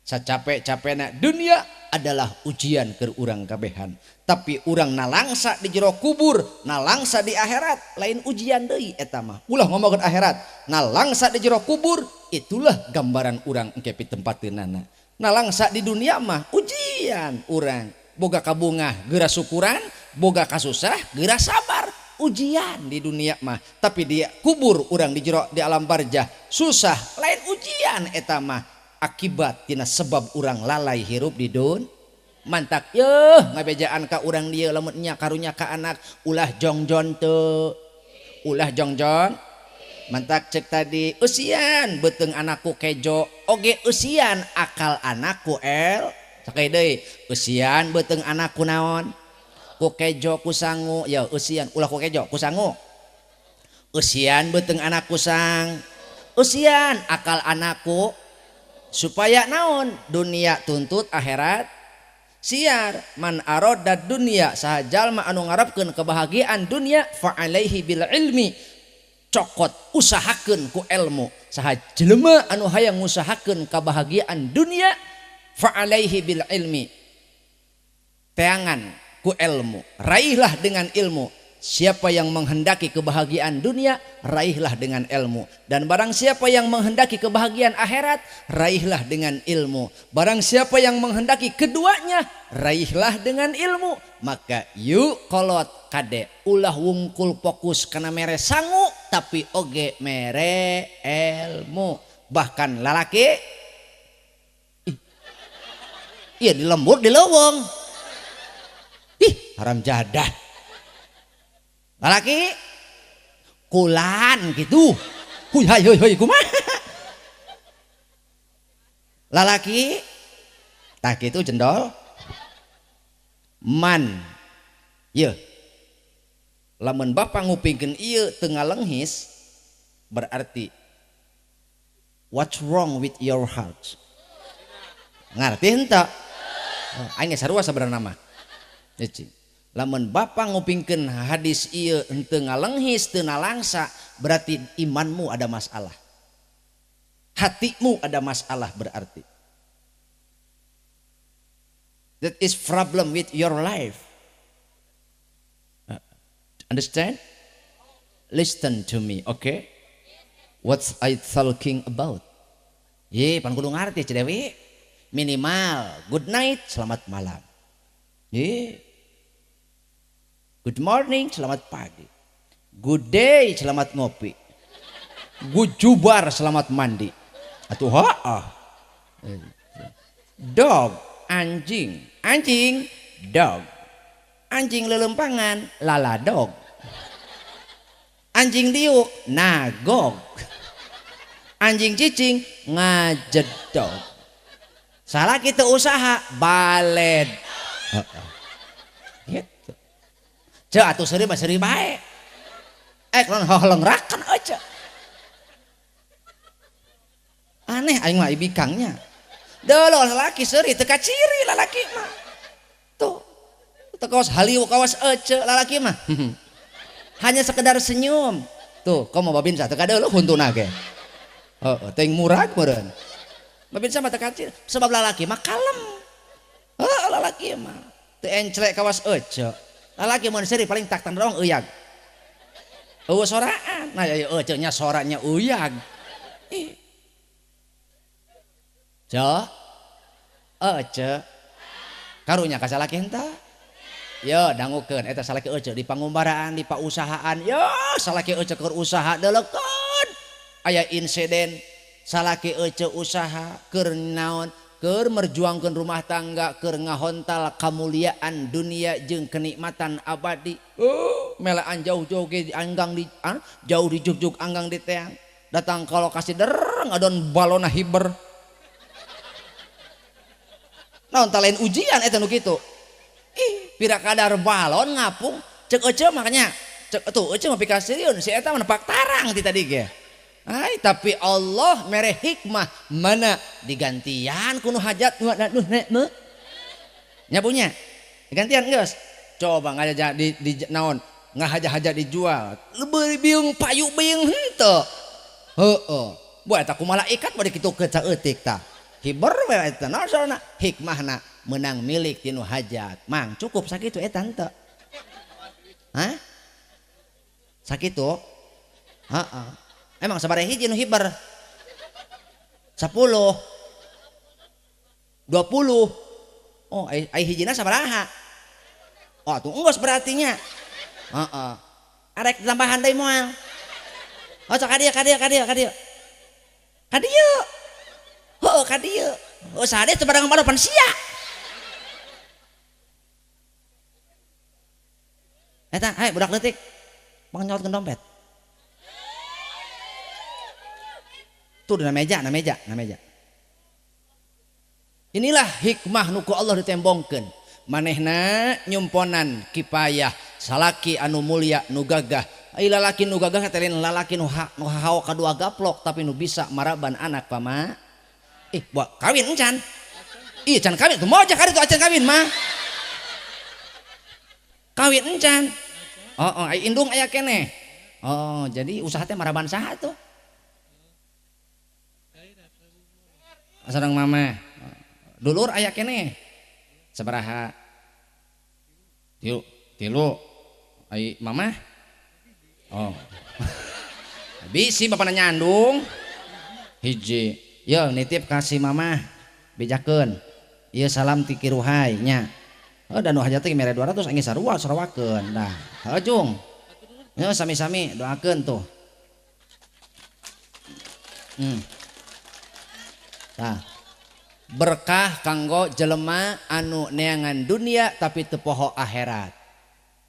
sacapek-capekna dunia adalah ujian keur urang kabehan, tapi urang nalangsa di jero kubur, nalangsa di akhirat lain ujian deui eta mah. Ulah ngomongkeun akhirat, nalangsa di jero kubur itulah gambaran urang engke pitempateunana. Nalangsa di dunia mah ujian urang, boga kabungah geura syukuran, boga kasusah geura sabar, ujian di dunia mah. Tapi di kubur urang di jero di alam barjah susah lain ujian eta mah, akibat tina sebab urang lalai hirup di dun. Mantak yeuh ngabejaan ka urang dieu lamun nya karunya ka anak ulah jongjon teu, ulah jongjon. Mantak cek tadi eusian beuteung anakku kejo oge eusian akal anakku el. Sakali deui eusian beuteung anakku naon ku kejo ku sangu, ya eusian ulah ku kejo ku sangu. Eusian beuteung anakku sang, eusian akal anakku supaya naon dunia tuntut akhirat siar. Man aroda dunia saha jalma anu ngarepkeun kebahagiaan dunia fa alaihi bil ilmi, cokot usahakeun ku ilmu. Saha jelema anu hayang ngusahakeun kebahagiaan dunia fa alaihi bil ilmi, teangan ku ilmu, raihlah dengan ilmu. Siapa yang menghendaki kebahagiaan dunia, raihlah dengan ilmu. Dan barang siapa yang menghendaki kebahagiaan akhirat, raihlah dengan ilmu. Barang siapa yang menghendaki keduanya, raihlah dengan ilmu. Maka yuk kolot kade ulah wungkul fokus kana mere sangu, tapi oge mere ilmu. Bahkan lalaki, iya di lembur di leuweung, ih haram jadah. Lalaki Kulan gitu. Huy hay huy huy kumaha. Lalaki tah kitu jendol man. Yeuh. Lamun bapak ngupingkeun ieu teu ngalenghis berarti what's wrong with your heart? Ngarti henteu? Oh, aing ge sarua sabenerna mah. Cing. Lamun bapak ngupingkeun hadis ieu henteu ngalenghis teu nalangsa berarti imanmu ada masalah. Hatimu ada masalah berarti. That is problem with your life. Understand? Listen to me, okay? What's I talking about? Ye, pan kudu ngarti Ci Dewi. Minimal good night, selamat malam. Ye. Good morning, selamat pagi. Good day, selamat ngopi. Good jubar, selamat mandi. Atuh haah. Dog, anjing, anjing, dog. Anjing lelempangan, laladog. Anjing diuk, nagog. Anjing cicing, ngajedog. Salah kita usaha, baled. Gitu. Cek atuh seuri mah seuri bae. Lamun hohlengrakan aja. Aneh aing mah ibikangnya. Deuleu lalaki seuri teu kaciri lalaki mah. Tuh. Teu kawas haliu kawas ece lalaki mah. Hanya sekedar senyum. Tuh, komo babinsa teu kadeuleu huntuna ge. Heeh, teuing murag meureun. Babinsa mah teu kaciri sebab lalaki mah kalem. Heeh, lalaki mah teu enclek kawas ece. Lalaki mun seuri paling tak tandorong euyag. Eueuh soraan. Nah, ya ece nya soranya euyag. Ih. Cek, ece, karunya ka salaki henteu? Yo dangukeun eta salaki ece di pangumbaraan, di pausahaan. Yo salaki ece keur usaha deulekeun. Aya insiden salaki ece usaha keur naon? Keur merjuangkeun rumah tangga, keur ngahontal kamuliaan dunia jeung kenikmatan abadi. Melaan jauh-jauh ge anggang di jauh di jugjug anggang di teang. Datang ka lokasi der ngadon balona hiber. Naon ta lain ujian eta nu kitu. Ih, pira kadar balon ngapung, cek ece makanya. Cek tuh ece mah pikasieun si eta mah nepak tarang ti tadi ge. Ai tapi Allah mere hikmah mana digantian ku nu hajat nu nu nu. Nya punya. Digantian geus. Coba ngajaja di naon? Ngahaja-haja dijual. Leubeung biung payu biung henteu. Heeh. Buat eta ku malaikat bade kitu ke saeutik tah. Hiber we eta naon soalna hikmahna menang milik tinu hajat. Mang cukup sakitu eta henteu. Hah? Sakitu? Heeh. Emang sabaraha hiji nu hiber? 10. 20. Oh, ai hijina sabaraha? Oh, atuh enggeus berarti nya. Heeh. Arek tambahan deui moal. Oh, sok ka dieu ka dieu ka dieu ka dieu. Ka dieu. Heuh ka dieu. Oh, sade teu barang pan sia. Eta, hai budak leutik. Bang nyolotkeun dompet. Tuh dina meja, na meja, na meja. Inilah hikmah nu ku Allah ditembongkeun. Manehna nyumponan kipayah salaki anu mulia nu gagah. Ai lalaki nu gagah teh lain lalaki nu hawa kadua gaplok tapi nu bisa maraban anak pama. Ih, buat kawin encan. Ih, can kawin tuh mojah kari tuh acan kawin mah. Kawin encan. Oh, oh, ai indung aya keneh. Oh, jadi usaha teh maraban saha tuh? Sareng mama. Dulur aya keneh. Sabaraha? Tilu. Ai mama? Oh. Bisi bapana nyandung. Hiji. Yo nitip kasih mama. Bejakeun. Ieu salam ti kiruhai nya. Oh, dan nu hajat teh mere 200 angin sarua sarawakeun. Nah, heuh jung. Yo sami-sami doakeun tuh. Tah. Berkah kanggo jelema anu neangan dunia tapi teu poho akhirat.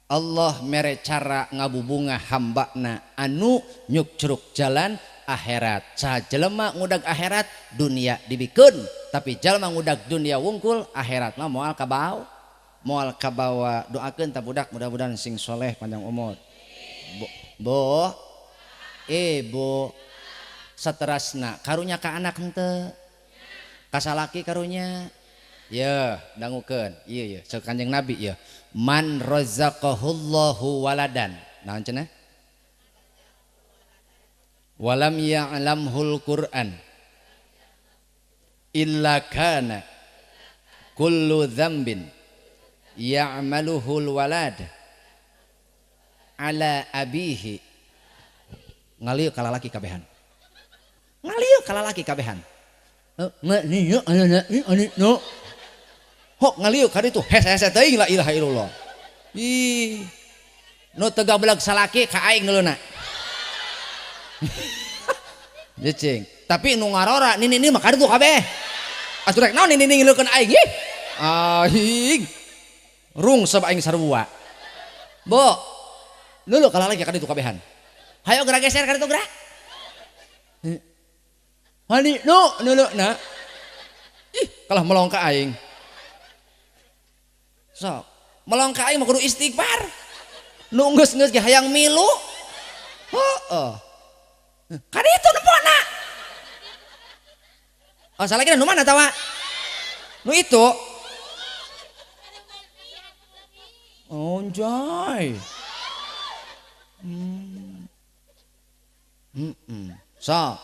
Allah mere cara ngabubunga hambana anu nyukcruk jalan akhirat. Saha jelema ngudag akhirat dunia dibikeun, tapi jalma ngudag dunia wungkul akhirat mah moal kabawa. Moal kabawa. Doakeun ta budak mudah-mudahan sing soleh panjang umur. Bo, bu saterasna karunya ka anak henteu? Ka salaki karunya? Yeuh, dangukeun. Ieu yeuh ceuk Kanjeng Nabi yeuh. Man razaqahullahu waladan. Naon cenah? Walam ya'lamhul Qur'an illa kana kullu dzambin ya'maluhul walad ala abihi. Ngalieu kalalaki kabehan. Ngalieu kalalaki kabehan. Hok ngalieu ka ditu hese-hese teuing la ilaha illallah. Ih. Nu teu gablek salaki ka aing ngeuleuhna. Cicing. Tapi nu ngarora nini-nini mah ka ditu kabeh. Atuh rek naon nini-nini ngilukeun aing ih. Aing. Rungsep aing sarua. Bu. Lulu kalalaki ka ditu kabehan. Hayo geura geser ka ditu geura. Hani nu nuluna. Ih, kalah melong ka aing. Sok, melong ka aing mah kudu istighfar. Nu geus-geus ge hayang milu. Heeh. Ka ditu nempona. Oh, salakina nu mana tawa? Nu itu. Onjay. Sok.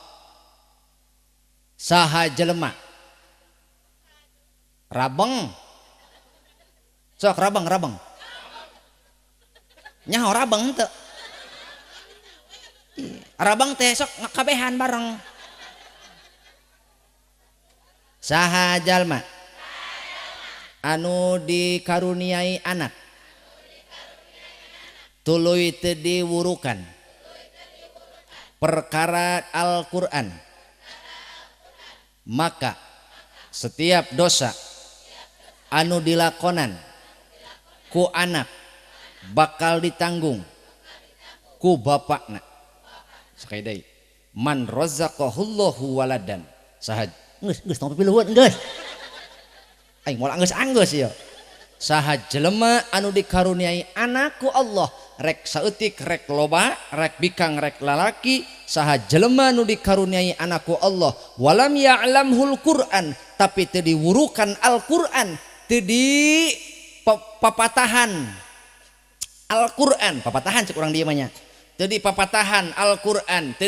Saha jelema rabeng sok rabeng rabeng nyaho rabeng teu rabeng teh sok ngakabehan bareng. Saha jalma anu dikaruniai anak tuluy teu diwurukan perkara Al-Qur'an, maka setiap dosa anu dilakonan ku anak bakal ditanggung ku bapakna. Sekali deui, man razaqahullahu waladan. Saha geus geus tong pipiluhun geus. Aing moal anggeus-anggeus ieu. Saha jelema anu dikaruniai anak ku Allah, rek saeutik rek loba, rek bikang rek lalaki, saha jelema nu dikaruniai anak ku Allah walam ya'lamhul Qur'an, tapi teu diwurukan Al-Qur'an, teu di papatahan Al-Qur'an, papatahan cek urang dieu mah nya. Teu di papatahan Al-Qur'an, teu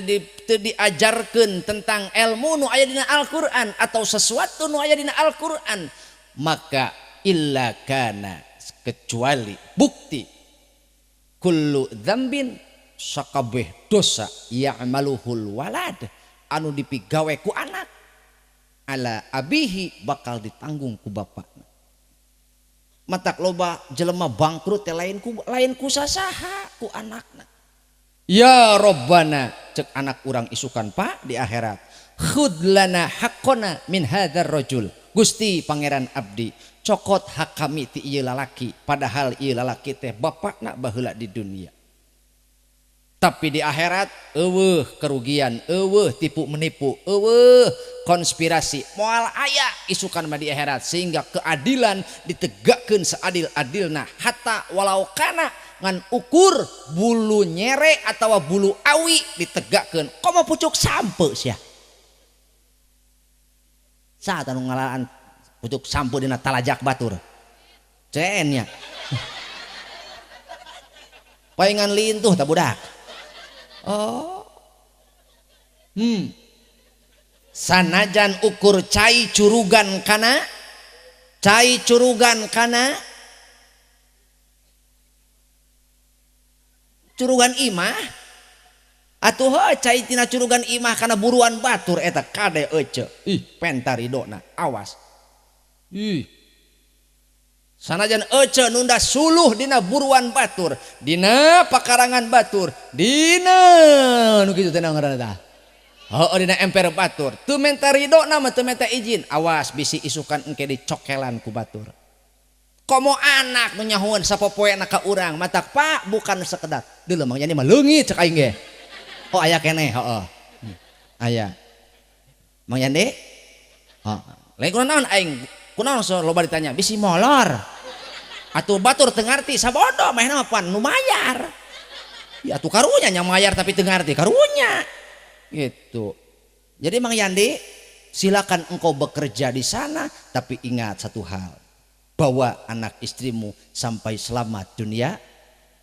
diajarkeun tentang ilmu nu aya dina Al-Qur'an atau sesuatu nu aya dina Al-Qur'an, maka illa kana, kecuali bukti kullu dzambin sakabeh dosa ya'maluhul walad anu dipigawe ku anak ala abihi bakal ditanggung ku bapakna. Matak loba jelema bangkrut teh lain ku sasaha ku anakna. Ya Robbana, cek anak urang isukan Pak di akhirat, khud lana haqqona min hadzal rajul. Gusti Pangeran abdi, cokot hak kami ti ieu lalaki, padahal ieu lalaki teh bapakna baheula di dunia. Tapi di akhirat eueuh kerugian, eueuh tipu menipu, eueuh konspirasi, moal aya isukan mah di akhirat, sehingga keadilan ditegakkeun seadil-adilna hatta walau kana ngan ukur bulu nyere atawa bulu awi ditegakkeun. Komo pucuk sampe sia. Saat anu ngalaan pucuk sampe dina talajak batur. Cen nya. Paingan lintuh ta budak. Oh. Sanajan ukur cai curugan kana, cai curugan kana, curugan imah. Atuh heuh cai tina curugan imah kana buruan batur eta kade ece. Ih, penta ridona, awas. Ih. Sanajan ece nunda suluh dina buruan batur, dina pakarangan batur, dina nu kitu teh ngaranna tah. Heuh dina emper batur, teu menta ridona mah teu menta izin, awas bisi isukan engke dicokelan ku batur. Komo anak nu nyahoeun sapopoena ka urang matak Pak bukan sekedar deuleu Mang Yani mah leungit cek aing ge. Oh aya keneh heeh. Aya. Mang Yandi? Heeh. Lain kunaon aing kunaon so loba ditanya bisi molor. Atuh batur teu ngarti sabodo manehna mah pan nu mayar. Ya atuh karunya nya mayar tapi teu ngarti karunya. Gitu. Jadi Mang Yandi silakan engkau bekerja di sana tapi ingat satu hal. Bawa anak istrimu sampai selamat dunia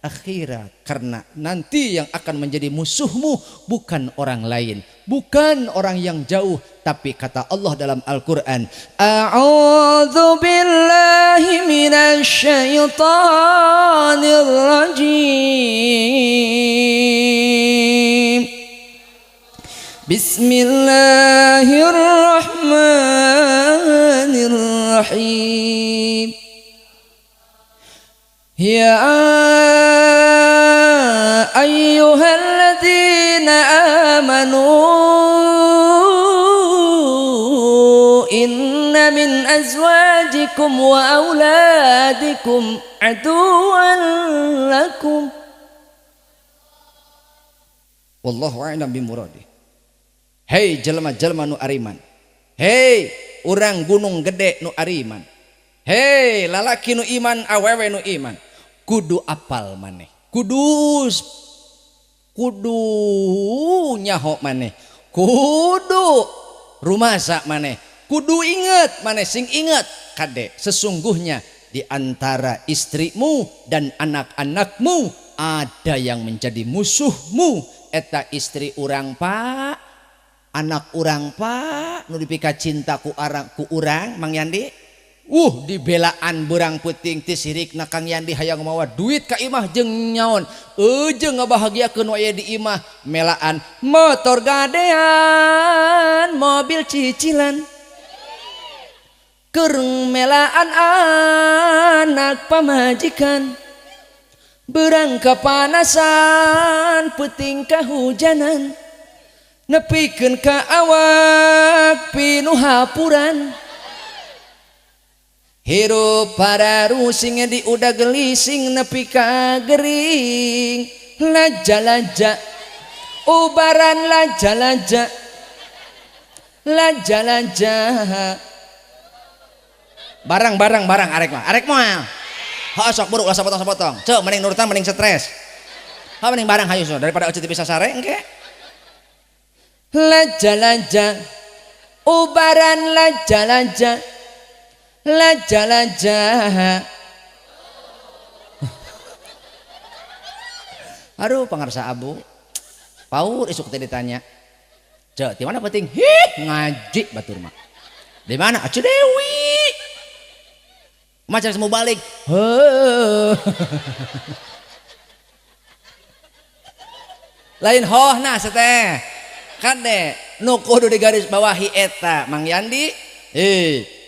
akhirat, karena nanti yang akan menjadi musuhmu bukan orang lain, bukan orang yang jauh, tapi kata Allah dalam Al-Qur'an, a'udzu billahi minasyaitonir rajim, bismillahirrahmanirrahim. Ya ayyuhalladzina amanu inna min azwajikum wa auladikum aduwwan lakum. Wallahu a'lam bimuradih. Hei jelema-jelema nu ariman, hei urang Gunung Gede nu ariman, hei lalaki nu iman, awewe nu iman, kudu apal maneh, kudu nyaho maneh, kudu rumasa maneh, kudu inget maneh, sing inget kade sesungguhnya di antara istrimu dan anak-anakmu ada yang menjadi musuhmu. Eta istri urang Pak, anak urang Pak, nu dipika cinta ku urang Mang Yandi. Dibelaan berang peuting ti sirikna Kang Yandi hayang mawa duit ka imah jeung nyaon eujeung ngabahagiakeun nu aya di imah, melaan motor gadean, mobil cicilan, keur melaan anak pamajikan, berang kepanasan peuting kahujanan, nepikeun ka awak pinuh hapuran, hirup pararusing di udah gelising nepi ka gering, laja-laja ubaran, laja-laja laja-laja barang-barang barang arek mah arek moal heuh sok buruk ulah sapotong-sapotong ceu mending nurutan mending stres ha mending barang hayu so daripada euceut bisa sare engke. Laja-laja ubaran, laja-laja laja-laja. Aduh pangarsa abu paur isuk teh ditanya cek di mana penting hih ngaji batur mah di mana Acu Dewi macam semua balik heuh lain hoh nah seteh kade nu kudu digaris bawahi eta Mang Yandi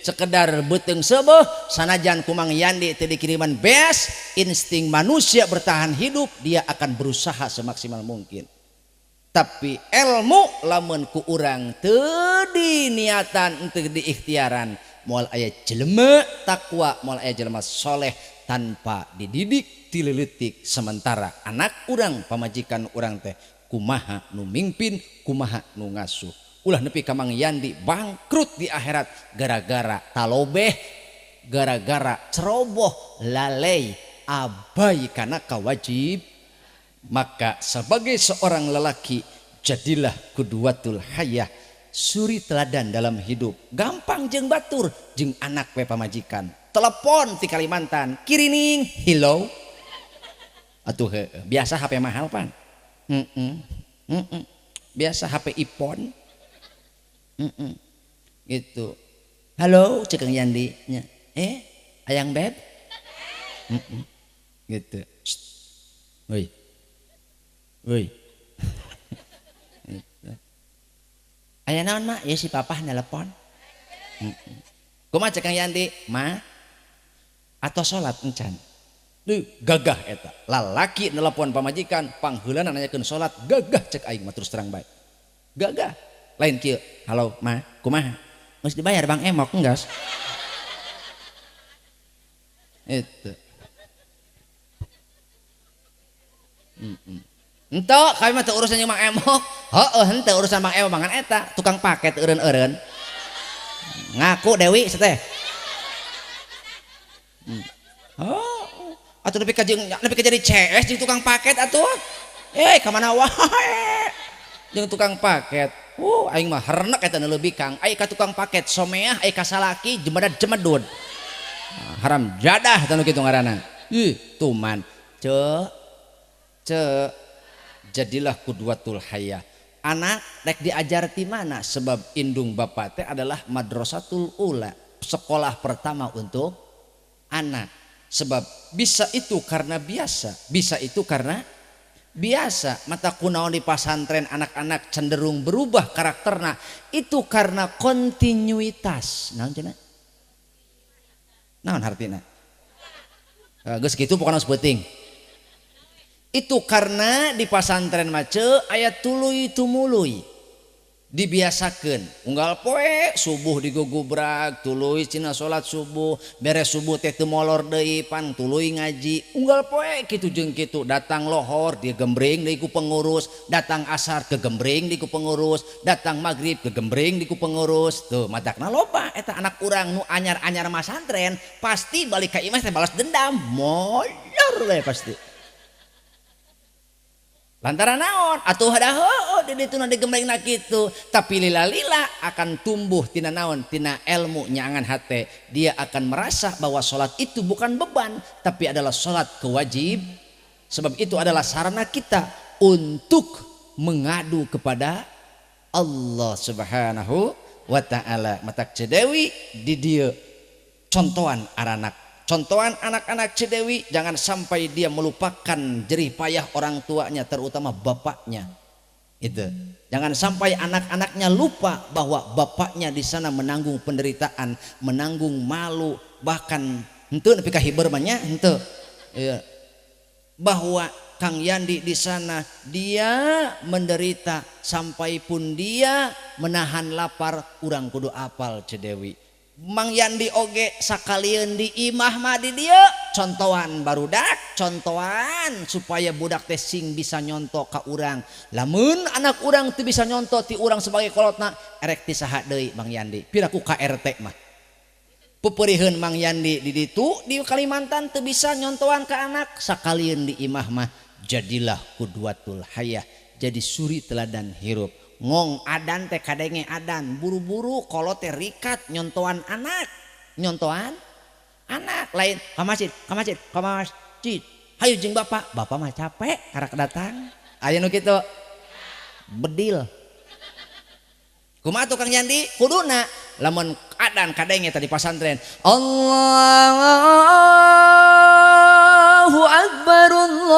sekedar beuteung seubeuh sanajan ku Mang Yandi teu dikiriman beas, insting manusia bertahan hidup dia akan berusaha semaksimal mungkin. Tapi ilmu lamun ku urang teu diniatan teu diikhtiaran moal aya jelema takwa, moal aya jelema soleh tanpa dididik tileutik. Sementara anak urang pamajikan urang teh kumaha nu mingpin, kumaha nu ngasuh. Ulah nepi ka Mang Yandi bangkrut di akhirat gara-gara talobeh, gara-gara ceroboh, lalai, abai kana kawajib. Maka sebagai seorang lelaki jadilah kuduatul hayah, suri teladan dalam hidup. Gampang jeung batur jeung anak we pamajikan. Telepon ti Kalimantan, kirining, hello. Atuh heueuh, biasa HP mahal pan. Biasa HP iPhone. Gitu. Halo cek Kang Yandi nya. Ayang beb. Gitu. Woi. Woi. Gitu. Aya naon mak? Ya si papah nelpon. Kumaha cek Kang Yandi? Ma atau salat encan. Duh, gagah eta. Lalaki nelpon pamajikan, pangheulana nanyakeun salat, gagah cek aing mah terus terang bae. Gagah. Lain kieu, halo ma, kumaha? Geus dibayar Bang Emok enggas. Itu. Henteu kami mah teu urusan jeung Mang Emok. Heueuh henteu urusan Mang Emok mangan eta tukang paket eureun-eureun. Ngaku Dewi teh. Oh, atuh nepi ka jeung nepi ka jadi CS jeung tukang paket atuh. Eh, ka mana wae. Jeung tukang paket. Aing mah hernek eta nu leuwih Kang. Ai ka tukang paket someah ai ka salaki jemedad jemedud. Haram jadah eta nu kitu ngaranna. Ih, tuman. Ceu. Ceu. Jadilah qudwatul hayah. Anak rek diajar ti mana? Sebab indung bapak teh adalah madrasatul ula, sekolah pertama untuk anak. Sebab bisa itu karena biasa, bisa itu karena biasa. Mata kunaon di pasantren anak-anak cenderung berubah karakterna itu karena kontinuitas. Naon cenah? Naon hartina? Geus kitu pokona geus peuting. Itu karena di pasantren mace aya tuluy tumuluy dibiasakeun unggal poe subuh digugubrak tuluy cina salat subuh beres subuh teh teu molor deui pan tuluy ngaji unggal poe kitu jeung kitu datang lohor digembreng deui ku pengurus datang asar kegembring deui ku pengurus datang maghrib kegembring deui ku pengurus tuh matakna loba eta anak urang nu anyar-anyar masantren pasti balik ka imah teh balas dendam molor we pasti. Lantaran naon atuh ada heueuh di ditu na digemblengna kitu tapi lila-lila akan tumbuh tina naon tina ilmu nyangan hate dia akan merasa bahwa salat itu bukan beban tapi adalah salat kewajib sebab itu adalah sarana kita untuk mengadu kepada Allah Subhanahu wa taala. Matak Cedewi di dieu contohan aranak contohan anak-anak Cedewi jangan sampai dia melupakan jerih payah orang tuanya terutama bapaknya. Itu. Jangan sampai anak-anaknya lupa bahwa bapaknya di sana menanggung penderitaan, menanggung malu, bahkan henteu nepi ka hiber mah nya henteu. Iya. Bahwa Kang Yandi di sana dia menderita sampai pun dia menahan lapar urang kudu apal Cedewi. Mang Yandi oge sakalieun di imah mah di dieu contohan barudak contohan supaya budak teh sing bisa nyonto ka urang lamun anak urang teu bisa nyonto ti urang sebagai kolotna erek ti saha deui Mang Yandi piraku ka RT mah peupeuriheun Mang Yandi di ditu di Kalimantan teu bisa nyontoan ka anak sakalieun di imah mah jadilah qudwatul hayah jadi suri teladan hirup. Ngong adan teh kadenge adan buru-buru kolot teh rikat nyontoan anak nyontoan anak lain ka masjid ka masjid ka masjid hayu jeung bapak bapak mah capek karak datang aya nu kitu bedil kumaha tuh Kang Yandi kuduna lamun adan kadenge tadi pasantren Allahu akbar Allahu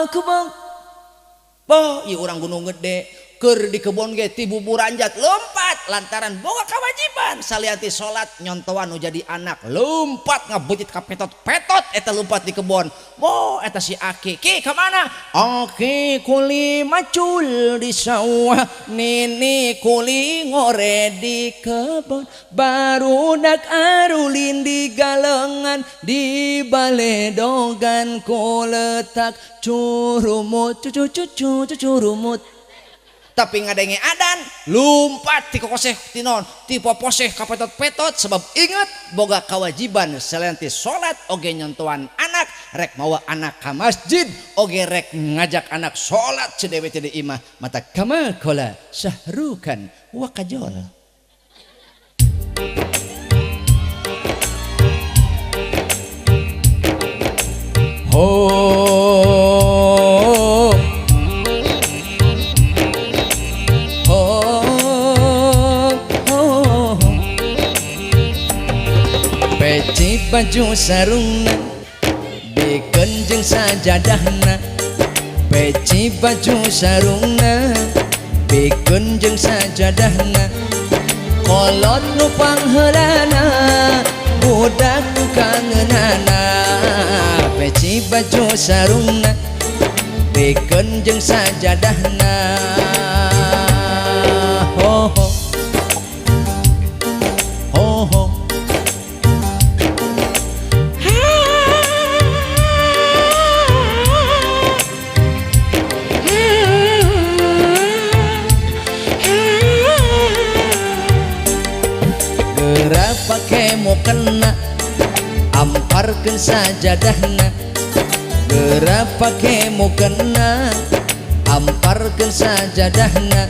akbar. Boh, ieu urang Gunung Gede keur di kebon ge ti buburanjat lompat lantaran boga kewajiban salian ti salat nyontoan nu jadi anak lompat ngabeutit ka petot-petot eta lompat di kebon. Boh, eta si Aki ki ka mana? Aki kuli macul di sawah nini kuli ngore di kebon barudak arulin di galengan di baledogan ku letak curumut cucu cucu cucurumut tapi ngadenge adan lumpat ti kokoseh ti non ti poposeh ka petot-petot sebab ingat boga kewajiban selain ti salat oge nyontoan anak rek mawa anak ka masjid oge rek ngajak anak salat cedewe teh di imah mata kama kola sahrukan wa kajol. Ho peci baju sarungna bikeun jeung sajadahna peci baju sarungna bikeun jeung sajadahna kolot nu pangheulana budak nu kangeunana peci baju sarungna bikeun jeung sajadahna ho ho. mukena, amparkeun sajadahna. Geura pake mukena, amparkeun sajadahna.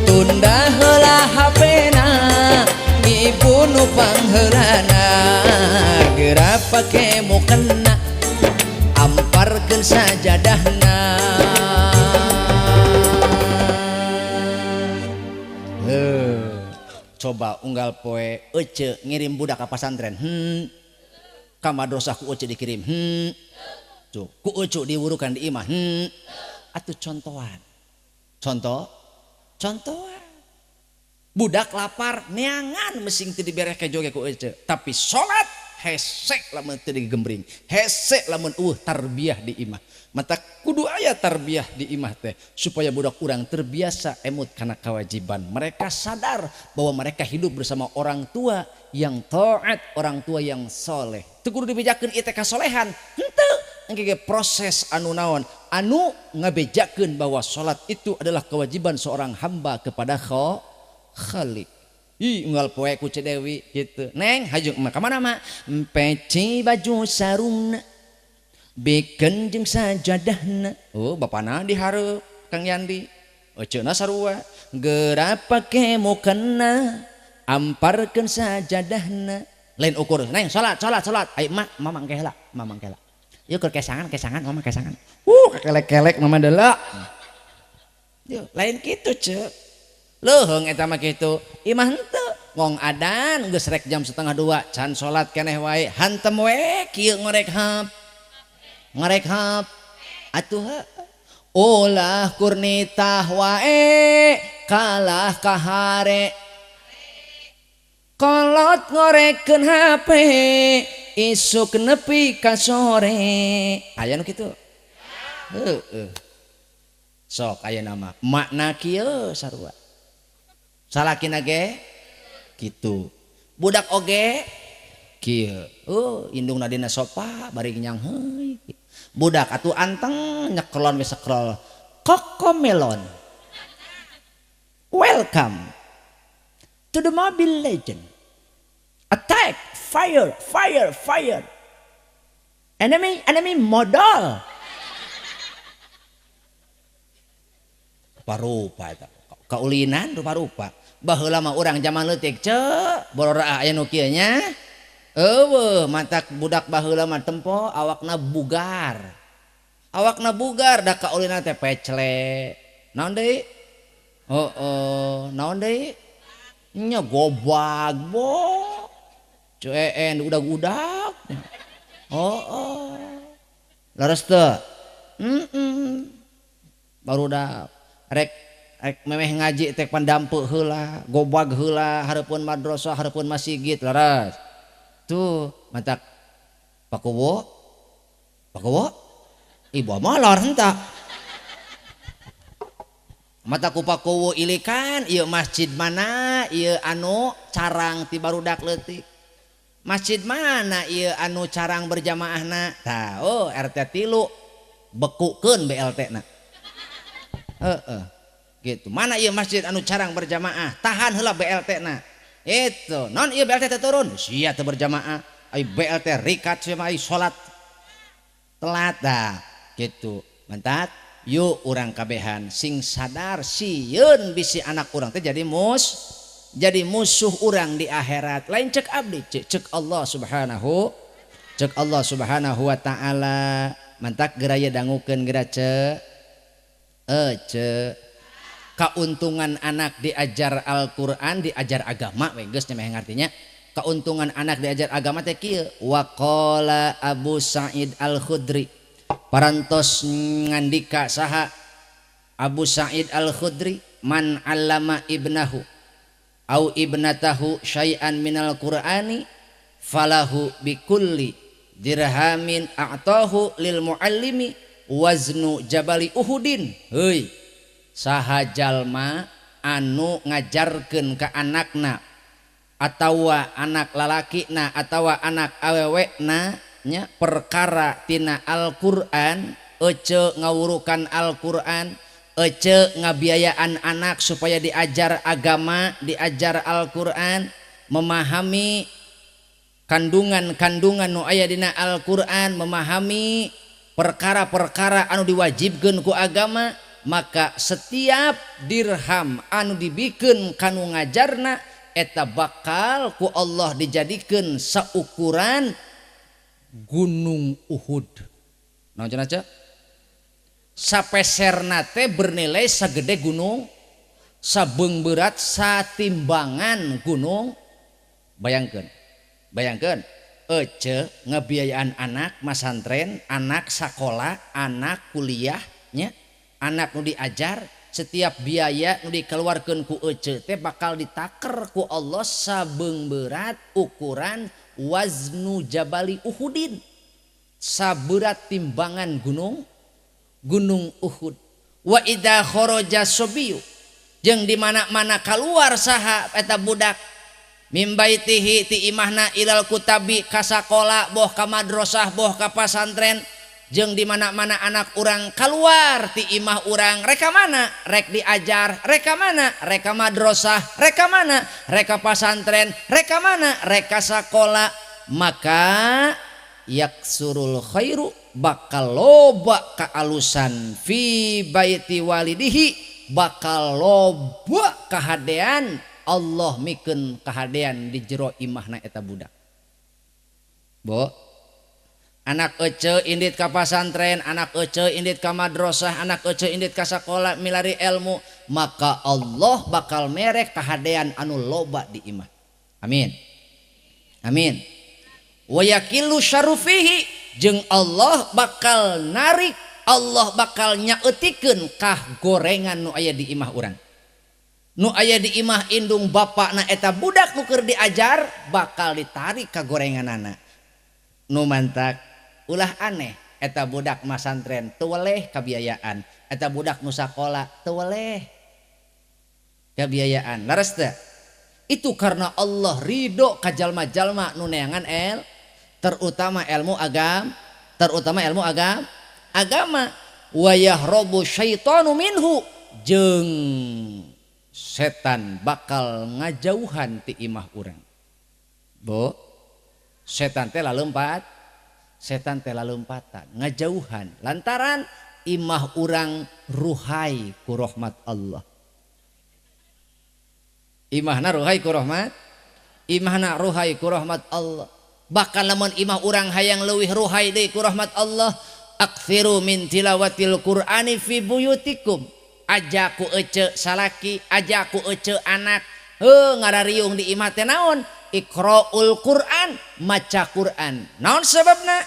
Tunda heula HP-na, ibu nu pangheulana. Geura pake mukena, amparkeun sajadahna. Coba unggal poe ece ngirim budak ka pasantren, ka madrasah ku ece dikirim, tuh ku ece diwurukan di imah, atuh contohan, contohan. Budak lapar neangan mesing teu dibereh kejo ge ku ece, tapi salat hesek lamun teu digembring, hesek lamun eueuh tarbiyah di imah. Mata kudu aya tarbiyah di imah teh supaya budak urang terbiasa emut kana kewajiban. Mereka sadar bahwa mereka hidup bersama orang tua yang taat, orang tua yang soleh. Teu kudu dibejakeun ieu teh kasolehan, henteu. Engke ge proses anu naon, anu ngabejakeun bahwa salat itu adalah kewajiban seorang hamba kepada Khalik. Ih, unggal poe ku Ceu Dewi gitu. Neng, hajuk mah ka mana mah? Peci baju sarungna, beken jeung sajadahna. Oh, bapana dihareup Kang Yandi. Eceuna sarua. Geura pake mukena, amparkeun sajadahna. Lain ukur, neng salat salat salat. Ayo mak, mama engke heula, mama engke heula. Yuk keur kesangan, kesangan, mama kesangan. Kakelek-kelek mama deuleu. Yuk, lain kitu, Ceu. Leuheung eta mah kitu. Imah henteu ngong adan geus rek jam 1:30 can salat keneh wae, hantem we kieu ngorek hap. Ngorek hap. Atuh ulah kurnitah wae kalah kahare. Kolot ngorekeun HP isuk nepi ka sore. Aya nu kitu? Heueuh. Sok aya nama makna kieu sarua. Salakina ge kitu. Budak oge kieu. Oh, indungna dina sofa bari nyang heuy. Budak atuh anteng nyekelon we scroll. Cocomelon. Welcome to the Mobile Legend. Attack, fire, fire, fire. Enemy, enemy modal. Rupa-rupa eta. Kaulinan rupa-rupa. Baheula mah urang zaman leutik ceu, borora aya nu kieu nya. Eueuh, matak budak baheula mah tempo awakna bugar. Awakna bugar da kaulinan teh pecle. Naon deui? Heeh, naon deui? Nya gobag bo. Ceen udag-udag. Heeh. Leres teu? Barudak rek rek memeh ngaji teh pandampe heula, gobag heula hareupeun madrasah, hareupeun masjid, leres. Tuh, matak Pakuwo. Pakuwo? Ibu molor henteu. Mata ku Pakuwo ilikan ieu masjid mana ieu anu carang ti barudak leutik. Masjid mana ieu anu carang berjamaahna? Tah, oh RT 3 bekukeun BLT na. Heeh. Gitu. Mana ieu masjid anu carang berjamaah? Tahan heula BLT na. Itu, non ieu BLT teh turun, sia teu berjamaah. Ai BLT rikat sia mah ai salat telat dah. Gitu. Mantat, yuk urang kabehan sing sadar sieun bisi anak urang teh jadi musuh urang di akhirat. Lain cek abdi, cek Allah Subhanahu, cek Allah Subhanahu wa taala. Mantak geraya dangukeun geura ce. Ce. Keuntungan anak diajar Al-Qur'an, diajar agama we geus nya meh ngartinya. Keuntungan anak diajar agama teh kieu. Waqala Abu Sa'id Al-Khudri. Parantos ngandika saha Abu Sa'id Al-Khudri, man 'allama ibnahu au ibnatahu syai'an minal Qur'ani falahu bikulli dirhamin a'tahu lil muallimi waznu jabali Uhudin. Heuy, saha jalma anu ngajarkeun ka anakna atawa anak lalakina atawa anak awewena nya perkara tina Al-Qur'an, ece ngawurukan Al-Qur'an, ece ngabiayaan anak supaya diajar agama, diajar Al-Qur'an, memahami Kandungan-kandungan nu aya dina Al-Qur'an, memahami perkara-perkara anu diwajibkeun ku agama, maka setiap dirham anu dibikeun kanu ngajarna eta bakal ku Allah dijadikeun saukuran Gunung Uhud. Naon cenah, Ceu? Sapeserna teh bernilai sagede gunung, sabeung berat satimbangan gunung. Bayangkeun. Bayangkeun, ece ngebiayaan anak masantren, anak sakola, anak kuliah nya, anak nu diajar, setiap biaya nu dikeluarkeun ku ece teh bakal ditaker ku Allah sabeung berat ukuran waznu jabali Uhudin, saberat timbangan gunung Gunung Uhud. Wa idza kharaja sobiyu, jeung di mana-mana kaluar saha eta budak, mim baitihi ti imahna, ilal kutabi ka sakola, boh ka madrasah, boh ka pasantren, jeung di mana-mana anak urang keluar ti imah urang rek ka mana, rek diajar, rek ka mana, rek ka madrasah, rek ka mana, rek ka pasantren, rek ka mana, rek ka sakola, maka yaksurul khairu, bakal loba kaalusan, fi baiti walidihi, bakal loba kahadean, Allah mikeun kahadean di jero imahna eta budak. Bo, anak ece indit ka pasantren, anak ece indit ka madrasah, anak ece indit ka sakola milari ilmu, maka Allah bakal merek kahadean anu loba di imah. Amin, amin. Wa yakilu syarrufihi, jeung Allah bakal narik, Allah bakal nyaeutikeun kah gorengan nu aya di imah urang, nu aya di imah indung bapakna eta budak nu keur diajar, bakal ditarik ka gorenganana. Nu mantak ulah aneh eta budak masantren teu weleh kabiayaan, eta budak nu sakola teu weleh kabiayaan. Leres teu? Itu karena Allah ridho ka jalma-jalma nu neangan el terutama ilmu agam, terutama ilmu agama. Wa yahrobu syaitanu minhu, jeung setan bakal ngajauhan ti imah urang. Bo, setan teh laleumpatan, setan teh lalompatan ngajauhan lantaran imah urang ruhai ku rahmat Allah. Imahna ruhai ku rahmat, imahna ruhai ku rahmat Allah. Bahkan lamun imah urang hayang leuwih ruhai deui ku rahmat Allah, aktsiru min tilawatil qur'ani fi buyutikum. Aja ku ece salaki, aja ku ece anak, heuh, ngarariung di imah teh naon? Iqraul Quran, maca Quran. Naon sebabna?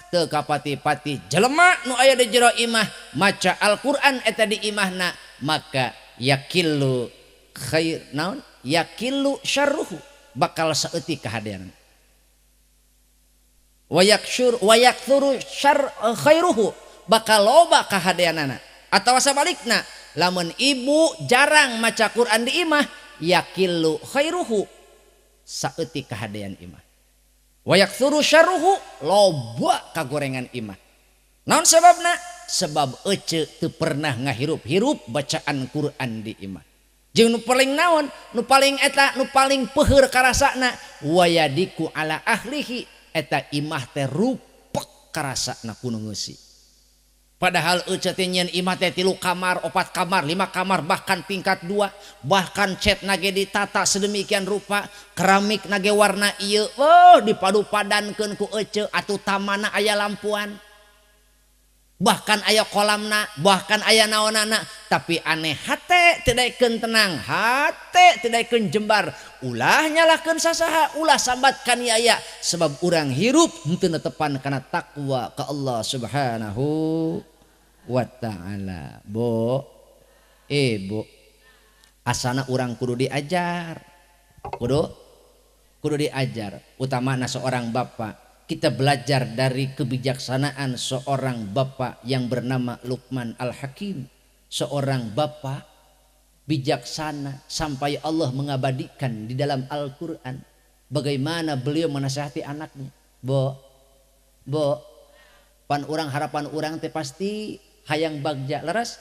Teu kapati-pati jelema nu aya di jero imah maca Al-Quran eta di imahna, maka yakillu khair, naon, yakillu syarruhu, bakal saeutik kahadean, wayaksur wayaktsuru syar khairuhu, bakal loba kahadeanana. Atawa sabalikna, lamun ibu jarang maca Quran di imah, yakillu khairuhu, saeutik kahadean imah, wayaktsuru syarruhu, loba kagorengan imah. Naon sebabna? Sebab ece teu pernah ngahirup-hirup bacaan Quran di imah. Jeung nu paling naon, nu paling eta, nu paling peuheur karasana, wayadiku ala ahlihi, eta imah teh rupek karasana ku nu ngeusi. Padahal ece teh nyieun imah teh tilu kamar, opat kamar, lima kamar, bahkan tingkat dua, bahkan cat nage ditata sedemikian rupa, keramik nage warna ieu, oh, dipadu-padankeun ku ece, atuh tamana aya lampuan, bahkan aya kolamna, bahkan aya naonana, tapi aneh, hate teu daekeun tenang, hate teu daekeun jembar. Ulah nyalahkeun sasaha, ulah sambat kaniaya, sebab urang hirup henteu netepan kana takwa ka Allah Subhanahu wa Ta'ala. Bo, Ibu, asana urang kudu diajar, kudu kudu diajar, utamana seorang bapak. Kita belajar dari kebijaksanaan seorang bapak yang bernama Luqman Al-Hakim. Seorang bapak bijaksana sampai Allah mengabadikan di dalam Al-Quran bagaimana beliau menasihati anaknya. Bo, bo, pan urang harapan urang teh pasti hayang bagja, leres?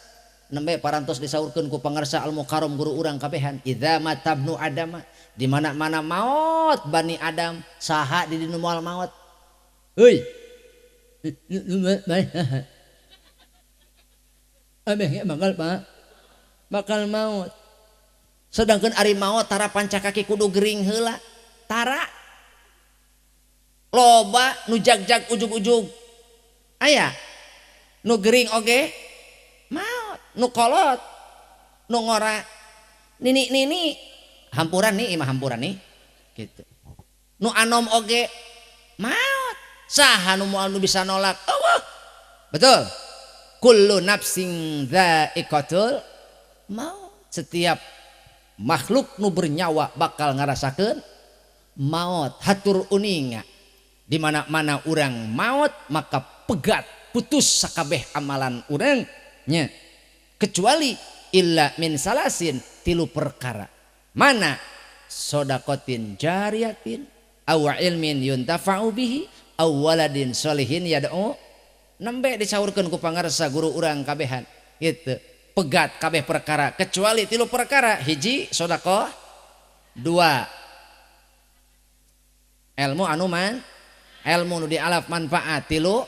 Nembe parantos disaurkeun ku pangarsa Al Mukarram guru urang kabehan, idza matabnu adama, di mana-mana maot bani Adam, saha di dinu moal maot. Heuy. Ameh bakal Pak. Bakal maot. Sedangkan ari maot tara pancakaki kudu gering heula. Tara loba nu jag-jag ujug-ujug. Aya nu gering oge maot, nu kolot, nu ngora, nini-nini hampuran nih, imah hampuran nih gitu. Nu anom oge maot. Saha nu moal nu bisa nolak? Eueuh. Betul. Kullu nafsin dha'iqatul maut. Setiap makhluk nu bernyawa bakal ngarasakeun maut. Hatur uninga. Di mana-mana urang maut maka pegat putus sakabeh amalan urang nya. Kecuali illa min salasin, tilu perkara. Mana? Sodakotin jariyatin aw ilmin yuntafa'u bihi aw waladin solihin yad'u. Nembe disaurkeun ku pangarsa guru urang kabehan gitu. Pegat kabeh perkara kecuali tilu perkara. Hiji sodakoh, dua ilmu anu man, ilmu nu dialaf manfaat, tilu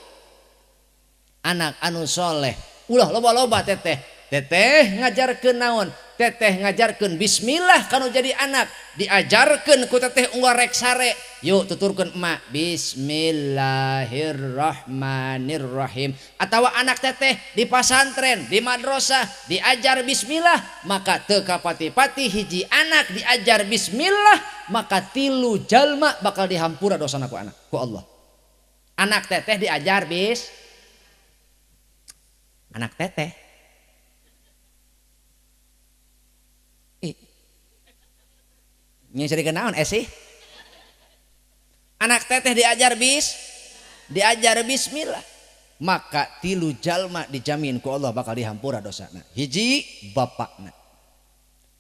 anak anu soleh. Ulah loba-loba teteh, teteh ngajarkeun naon? Teteh ngajarkeun bismillah kanu jadi anak, diajarkeun ku teteh unggal rek sare. Yuk tuturkeun emak bismillahirrahmanirrahim. Atawa anak teteh di pasantren, di madrasah diajar bismillah, maka teu kapati-pati hiji anak diajar bismillah, maka tilu jalma bakal dihampura dosana ku anak ku Allah. Anak teteh diajar bis, anak teteh nyeri naon sih? Anak teteh diajar bis, diajar bismillah, maka tilu jalma dijamin ku Allah bakal dihampura dosana. Hiji bapakna,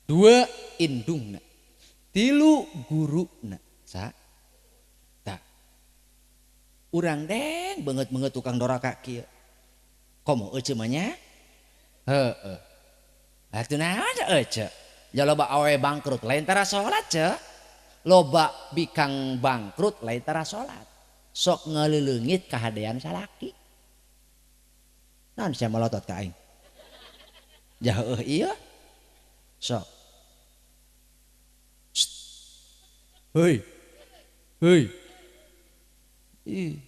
dua indungna, tilu guruna. Sa tak urang deng banget-banget tukang doraka kieu. Komo euceu mah nya? Heeh. Atuh naon euceu? Ya loba awe bangkrut lain tara salat ce. Loba bikang bangkrut lain tara salat. Sok ngaleuleungit kahadean salaki. Naon sia malotot ka aing? Jauh ieu. Sok. Heuy. Heuy. Ih.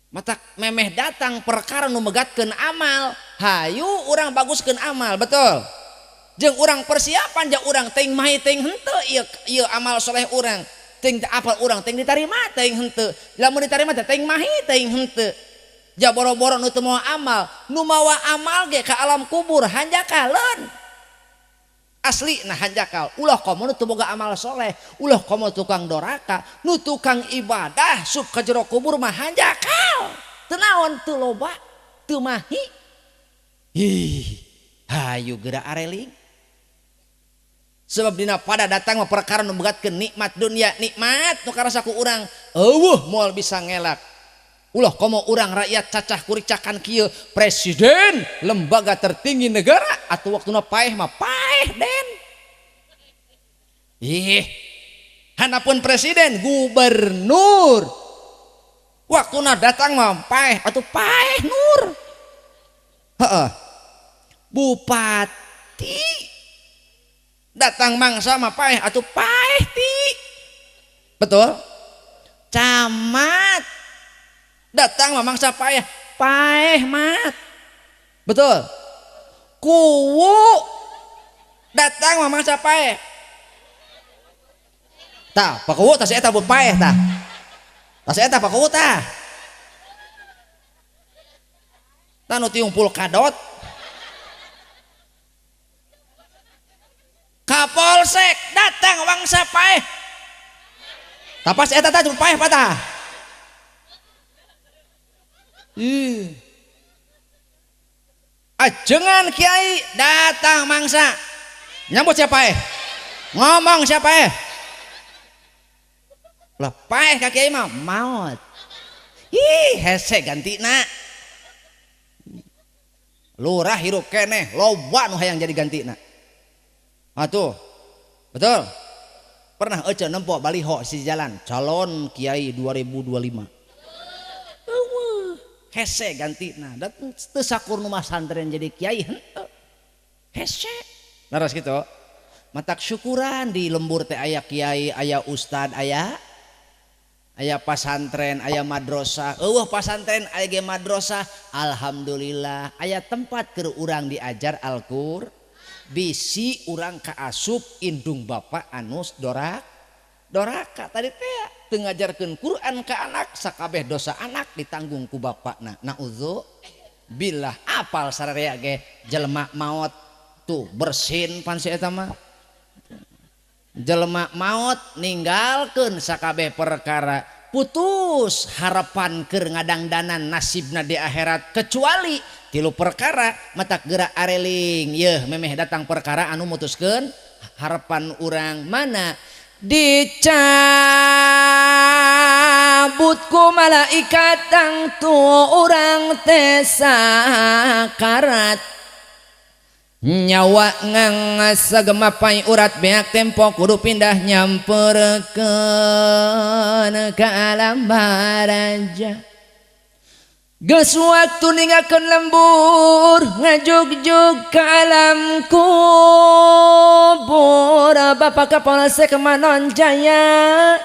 Matak memeh datang perkara nu megatkeun amal, hayu urang baguskeun amal, betul. Jeung urang persiapan jeung urang teuing mahi teuing henteu ieu ieu amal soleh urang, teuing teu apal urang teuing ditarima teuing henteu. Lamun ditarima teh teuing mahi teuing henteu. Ja boro-boro nu teu mawa amal, nu mawa amal ge ka alam kubur hanjakaleun. Asli nah hanjakal, ulah komo nu teu boga amal soleh, ulah komo tukang doraka, nu tukang ibadah sup ka jero kubur mah hanjakal. Teu naon teu loba, teu mahi. Ih, hayu geura areling. Sebab dina pada datang mah perkara nu begatkeun nikmat dunia, nikmat nu karasa ku urang, eueuh moal bisa ngelak. Ulah komo urang rakyat cacah kuricakan kieu, presiden lembaga tertinggi negara atuh waktuna paeh mah paeh den. Ih, hanapun presiden gubernur waktuna datang mah paeh atuh paeh nur. Heeh. Bupati datang mangsa mah paeh atuh paeh ti. Betul? Camat datang mah mangsa paeh, paeh mat. Betul? Kuwu datang mah mangsa paeh. Tah, Pak Kuwu tah si eta paeh tah. Tah si eta Pak Kuwu tah. Tah nu tiung pulkadot. Kapolsek datang wangsa paeh. Tapas eta tah paeh patah. Ih. Ajengan kiai datang mangsa. Nyambut siapa eh? Ngomong siapa eh? Lah paeh ka kiai mah maot. Ih, hese gantina. Lurah hirup keneh loba nu hayang jadi gantina. Atuh. Betul? Pernah ece nempo baliho si jalan calon kiai 2025. Eueuh, hese gantina. Da teu sakur nu masantren jadi kiai henteu. Hese. Leres kitu. Matak syukuran di lembur teh aya kiai, aya ustad, aya pasantren, aya madrasah. Eueuh pasantren aya ge madrasah. Alhamdulillah aya tempat keur urang diajar Al-Qur'an. Bisi urang kaasup indung bapak anus doraka tadi teh teu ngajarkeun Quran ka anak sakabeh dosa anak ditanggung ku bapakna. Naudzubillah apal sararea ge jelema maot tuh bersin pan si eta mah. Jelema maot ninggalkeun sakabeh perkara putus harapan keur ngadangdanan nasibna di akhirat kecuali tilu perkara matak gerak areling yeuh memeh datang perkara anu mutuskeun harapan urang mana dicabut ku malaikat tangtu urang teh sakarat nyawa ngang sagemapai urat beak tempo kudu pindah nyamperkeun ka alam baraja. Geus waktu ninggalkeun lembur ngajugjug ka alam kubur Bapak Kapolsek Manon Jaya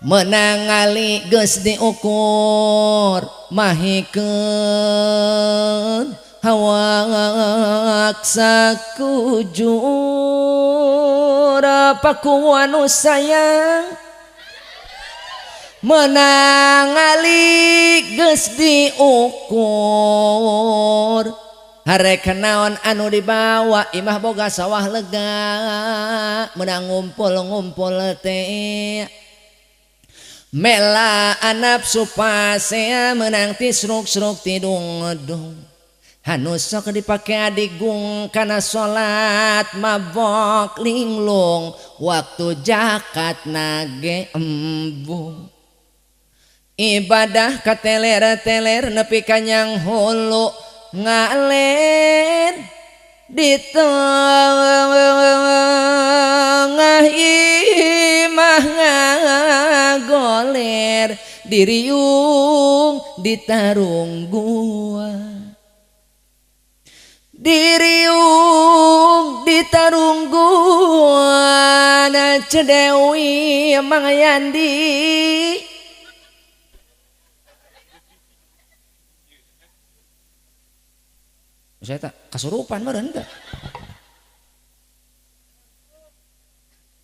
menang ngali geus diukur mahikeun hawak sakujur paku anu sayang menang ngali geus diukur harek naon anu dibawa imah boga sawah lega menang ngumpul-ngumpul teh mela anap supasea menang tisruk-sruk tidung-dung anu sok dipake adigung kana salat mabok linglung waktu jakat nage embung ibadah kateler-teler nepi kanyang hulu ngaler di tengah imah ngagoler diriung ditarung gua diriung ditarung gua na Cedewi Mang Yandi. Saya tak kasurupan meureun teh.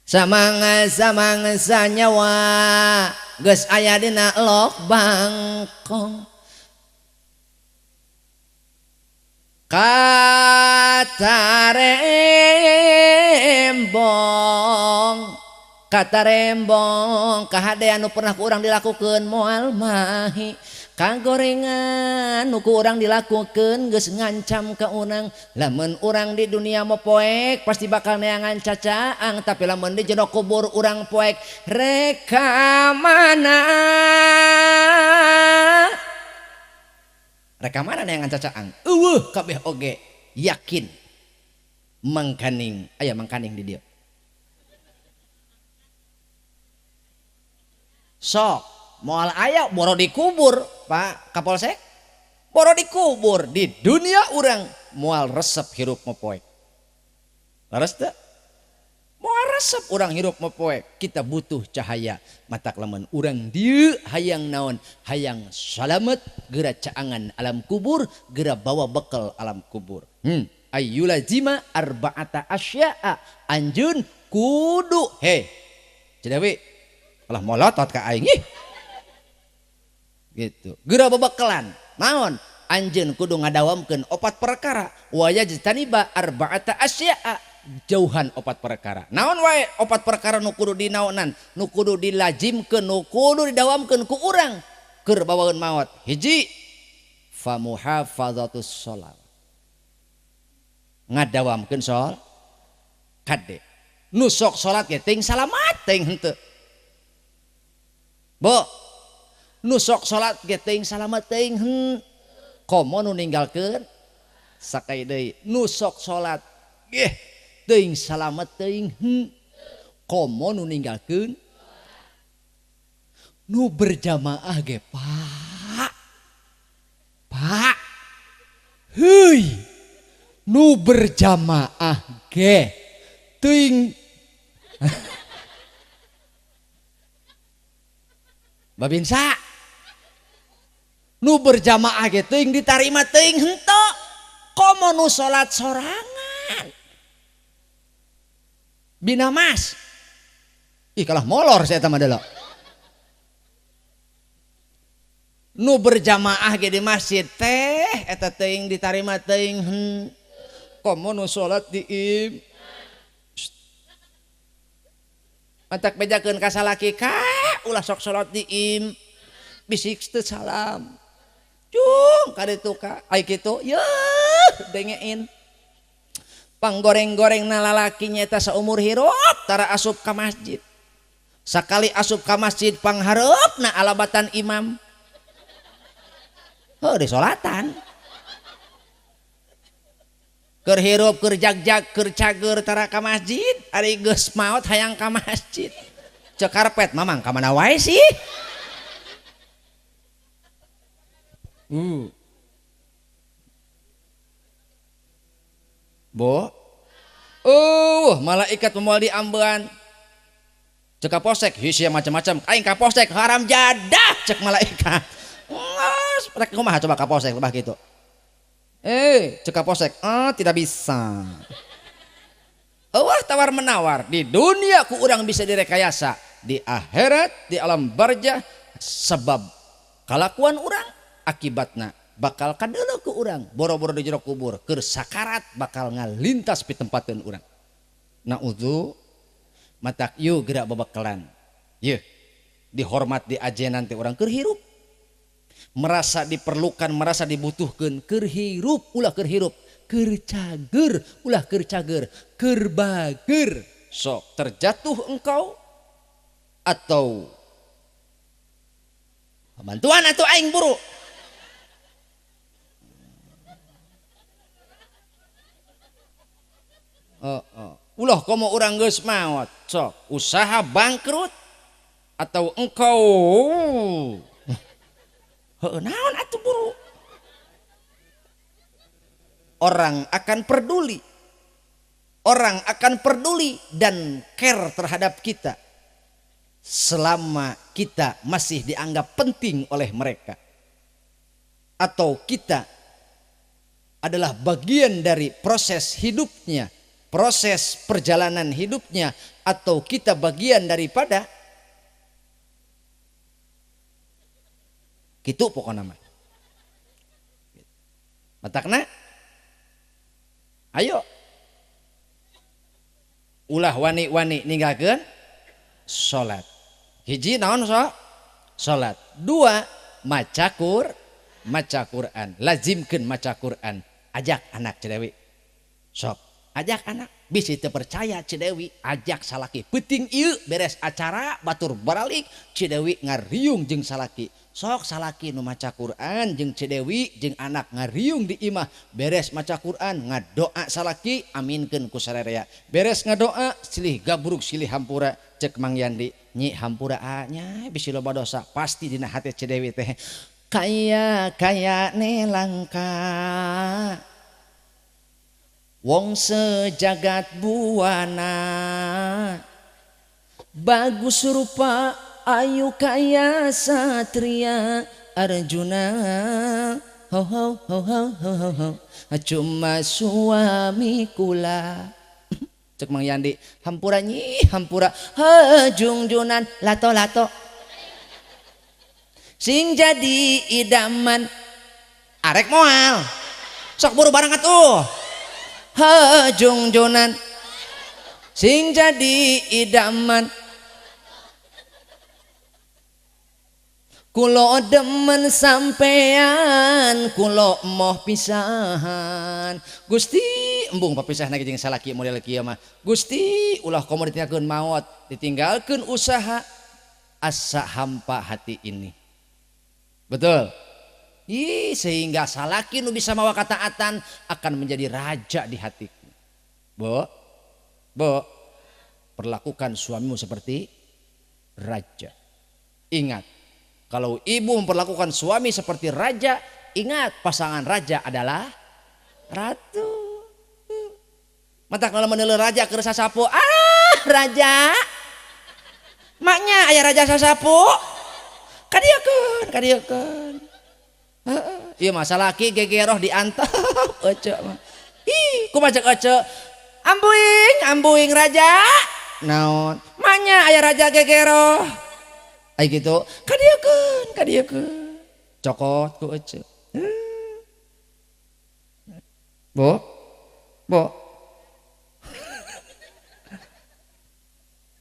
Samangsa nyawa geus aya dina lok bangkong katarembong kahadean nu pernah ku urang dilakukeun moal mahi kagorengan nu ku urang dilakukeun geus ngancam ka urang lamun urang di dunia mopoek pasti bakal neangan cacaang tapi lamun di jero kubur urang poek reka mana neangan cacaang eueuh kabeh oge yakin mangkaning aya mangkaning di dieu sok moal aya boro dikubur Pak Kapolsek boro dikubur di dunia urang moal resep hirup mopoek leres teu moal resep urang hirup mopoek kita butuh cahaya matak lamun urang dieu hayang naon hayang salamet geura caangan alam kubur geura bawa bekal alam kubur ayyulazima arba'ata asya'a anjeun kudu he Cedewi alah molotot ka aing ih gitu geura bebekalan naon anjeun kudu ngadawamkeun opat perkara wa yajtaniba arba'ata asya'a jauhan opat perkara naon wae opat perkara nu kudu dinaonan nu kudu dilajimkeun nu kudu didawamkeun ku urang keur bawaeun maot hiji fa muhafazatus shalat ngadawamkeun sol kade nu sok salat ge teuing salamat teuing henteu bo nu sok salat ge teuing salamat teuing Komo nu ninggalkeun sakai deui nu sok salat geh teuing salamet teuing komo nu ninggalkeun nu berjamaah ge Pak. Pak. Heuy. Nu berjamaah ge teuing Babinsa. Nu berjamaah ge teuing ditarima teuing henteu. Komo nu salat sorangan. Bina mas. Ih kalah molor saya eta mah deuleu. Nu berjamaah ge di masjid teh eta teuing ditarima teuing komo nu salat di im. Mantak bejakeun ka salaki ka ulah sok salat di im. Bisik teu salam. Cung ka ditu ka ai kitu yeuh dengein. Panggoreng-gorengna lalaki nya eta saumur hirup tara asup ka masjid. Sakali asup ka masjid panghareupna alabatan imam. Heuh di solatan. Keur hirup keur jagjag keur cager tara ka masjid, ari geus maot hayang ka masjid. Ceuk karpet mamang ka mana wae sih? Bo. Malaikat moal diambean. Ceuk kaposek, heuh macam-macam. Aing kaposek haram jadah cek malaikat. Ngas, rek kumaha coba kaposek lebah kitu. Cek kaposek, tidak bisa. Eueuh tawar menawar di dunia ku urang bisa direkayasa, di akhirat, di alam barzah sebab kalakuan urang akibatna bakal kadeuleu ku urang boro-boro di jero kubur keur sakarat bakal ngalintas pitempateun urang. Naudzu matak yeuh geura babakalan. Yeuh dihormat di ajenan teh urang keur hirup. Merasa diperlukan, merasa dibutuhkan, keur hirup ulah keur hirup, keur cager ulah keur cager, keur bager. Sok terjatuh engkau atau bantuan atau aing buru. Ulah komo urang geus maot, sok usaha bangkrut atau engkau heuh naon atuh buru. Orang akan peduli. Orang akan peduli dan care terhadap kita selama kita masih dianggap penting oleh mereka. Atau kita adalah bagian dari proses hidupnya, proses perjalanan hidupnya, atau kita bagian daripada gitu pokoknya mah. Matakna ayo ulah wani-wani ninggalkeun salat. Hiji naon sok? Salat. Dua, maca Quran. Lazimkeun maca Quran. Ajak anak Ceu Dewi. Sok, ajak anak. Bisi teu percaya Ceu Dewi, ajak salaki. Peuting ieu beres acara batur baralik Ceu Dewi ngariung jeung salaki. Sok salaki nu maca Quran jeung Ceu Dewi jeung anak ngariung di imah, beres maca Quran ngadoa salaki aminkeun ku sararea. Beres ngadoa silih gabrug silih hampura cek Mang Yandi, nyi hampura nya bisi loba dosa pasti dina hate Ceu Dewi teh kaya kaya ne langka wong sejagat buana bagus rupa ayu kaya satria Arjuna ho ho ho ho ho ho cuma suami kula. Cek Mang Yandi hampura nyi hampura hejungjunan lato lato sing jadi idaman arek moal sok buru barang atuh hejungjunan sing jadi idaman kulo demen sampean kulo moh pisahan Gusti embung papisahna jeung salaki model kieu mah Gusti ulah komo ditinggalkeun maot ditinggalkeun usaha asa hampa hati ini. Betul. Ih, sehingga salaki nu bisa mawa kataatan akan menjadi raja di hatiku. Bo, bo, perlakukan suamimu seperti raja. Ingat, kalau ibu memperlakukan suami seperti raja, ingat pasangan raja adalah ratu. Matak kalau meneuleuh raja keur sasapu, ah raja. Maknya aya raja sasapu. Kadieukeun, kadieukeun. Heeh, ieu mah salaki gegeroh diantep ece mah. Ih, kumaha cek ece? Ambuing, ambuing raja. Naon? Maknya aya raja gegeroh. Ai kitu, kadieukeun, kadieukeun. Cokot ku ece. Bo, bo.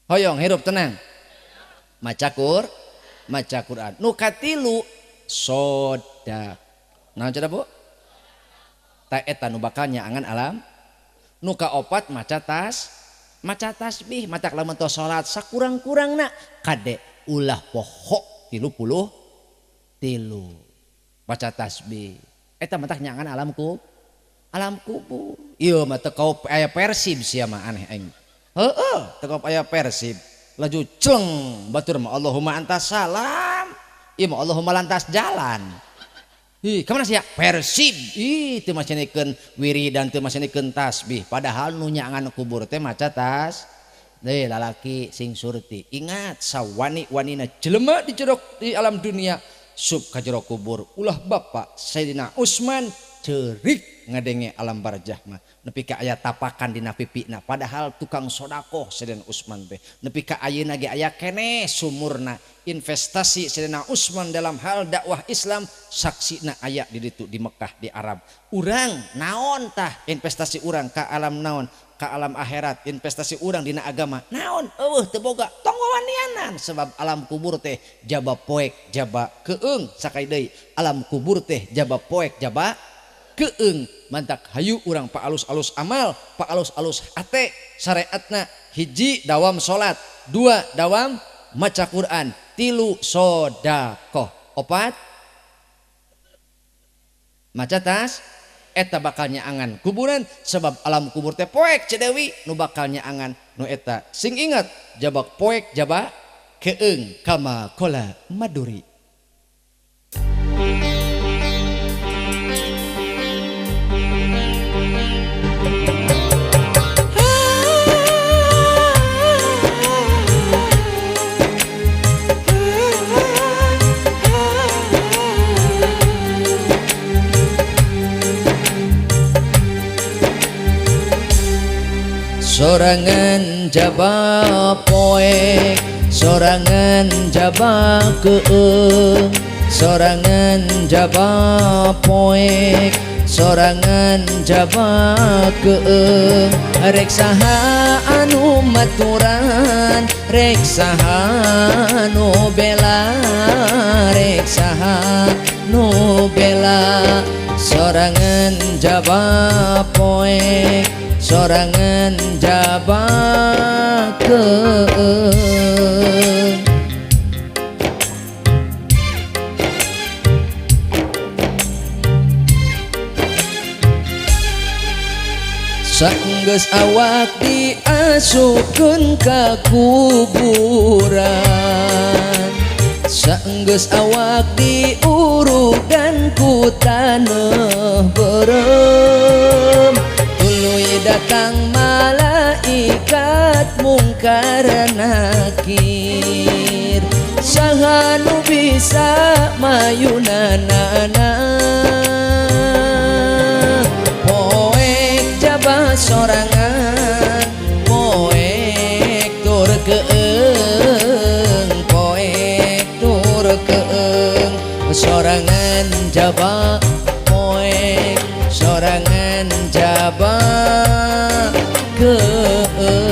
Hoyong hirup tenang. Maca maca Quran. Nu katilu sodak. Naon cenah Bu? Ta eta nu bakal nyaangan alam. Nu kaopat maca tas, maca tasbih, matak lamun tos salat sakurang-kurangna kade ulah poho 33 maca tasbih. Eta matak nyaangan alam ku alam kubur. Ieu mah teu kaop aya Persib sia mah aneh aing. Heeh, teu kaop aya Persib. Laju celeng batur mah Allahumma antas salam. Ieu mah Allahumma lantas jalan. Ih, ka mana sia? Persib. Ih, teu macenikeun wiridan, teu macenikeun tasbih. Padahal nu nyaangan kubur teh maca tas. Deh lalaki sing surti. Ingat sawani-wanina jelema di jero di alam dunia sub ka jero kubur. Ulah bapak Sayyidina Utsman ceurik ngadenge alam barjah mah nepi ka aya tapakan dina pipina padahal tukang sodakoh Sayyidina Utsman teh nepi ka ayeuna ge aya keneh sumurna investasi Sayyidina Utsman dalam hal dakwah Islam saksina aya di ditu di Mekah di Arab. Urang naon tah investasi urang ka alam naon ka alam akhirat investasi urang dina agama naon eueuh teu boga tong wawanianan sebab alam kubur teh jaba poek jaba keung sakai deui alam kubur teh jaba poek jaba keung mantak hayu urang pa alus-alus amal pa alus-alus hate syariatna hiji dawam salat dua dawam maca Quran tilu sodakoh opat maca tas eta bakal nyaangan kuburan sebab alam kubur teh poek Ceu Dewi nu bakal nyaangan nu eta sing ingat jabak poek jabak keung kama kola maduri. Sorangan jaba poek, sorangan jaba keung, sorangan jaba poek, sorangan jaba keung. Rek saha anu maturan, rek saha anu bela, rek saha nu bela. Sorangan jaba poek, sorangan jaba keung. Sanggeus awak diasupkeun ka kuburan, sanggeus awak diurugan ku taneuh beureum. Tuluy datang malaikat mungkar nakir, saha nu bisa mayunanana. Poek jaba sorangan, poek tur keung, poek tur keung. Sorangan jaba poek, sorangan jaba keung.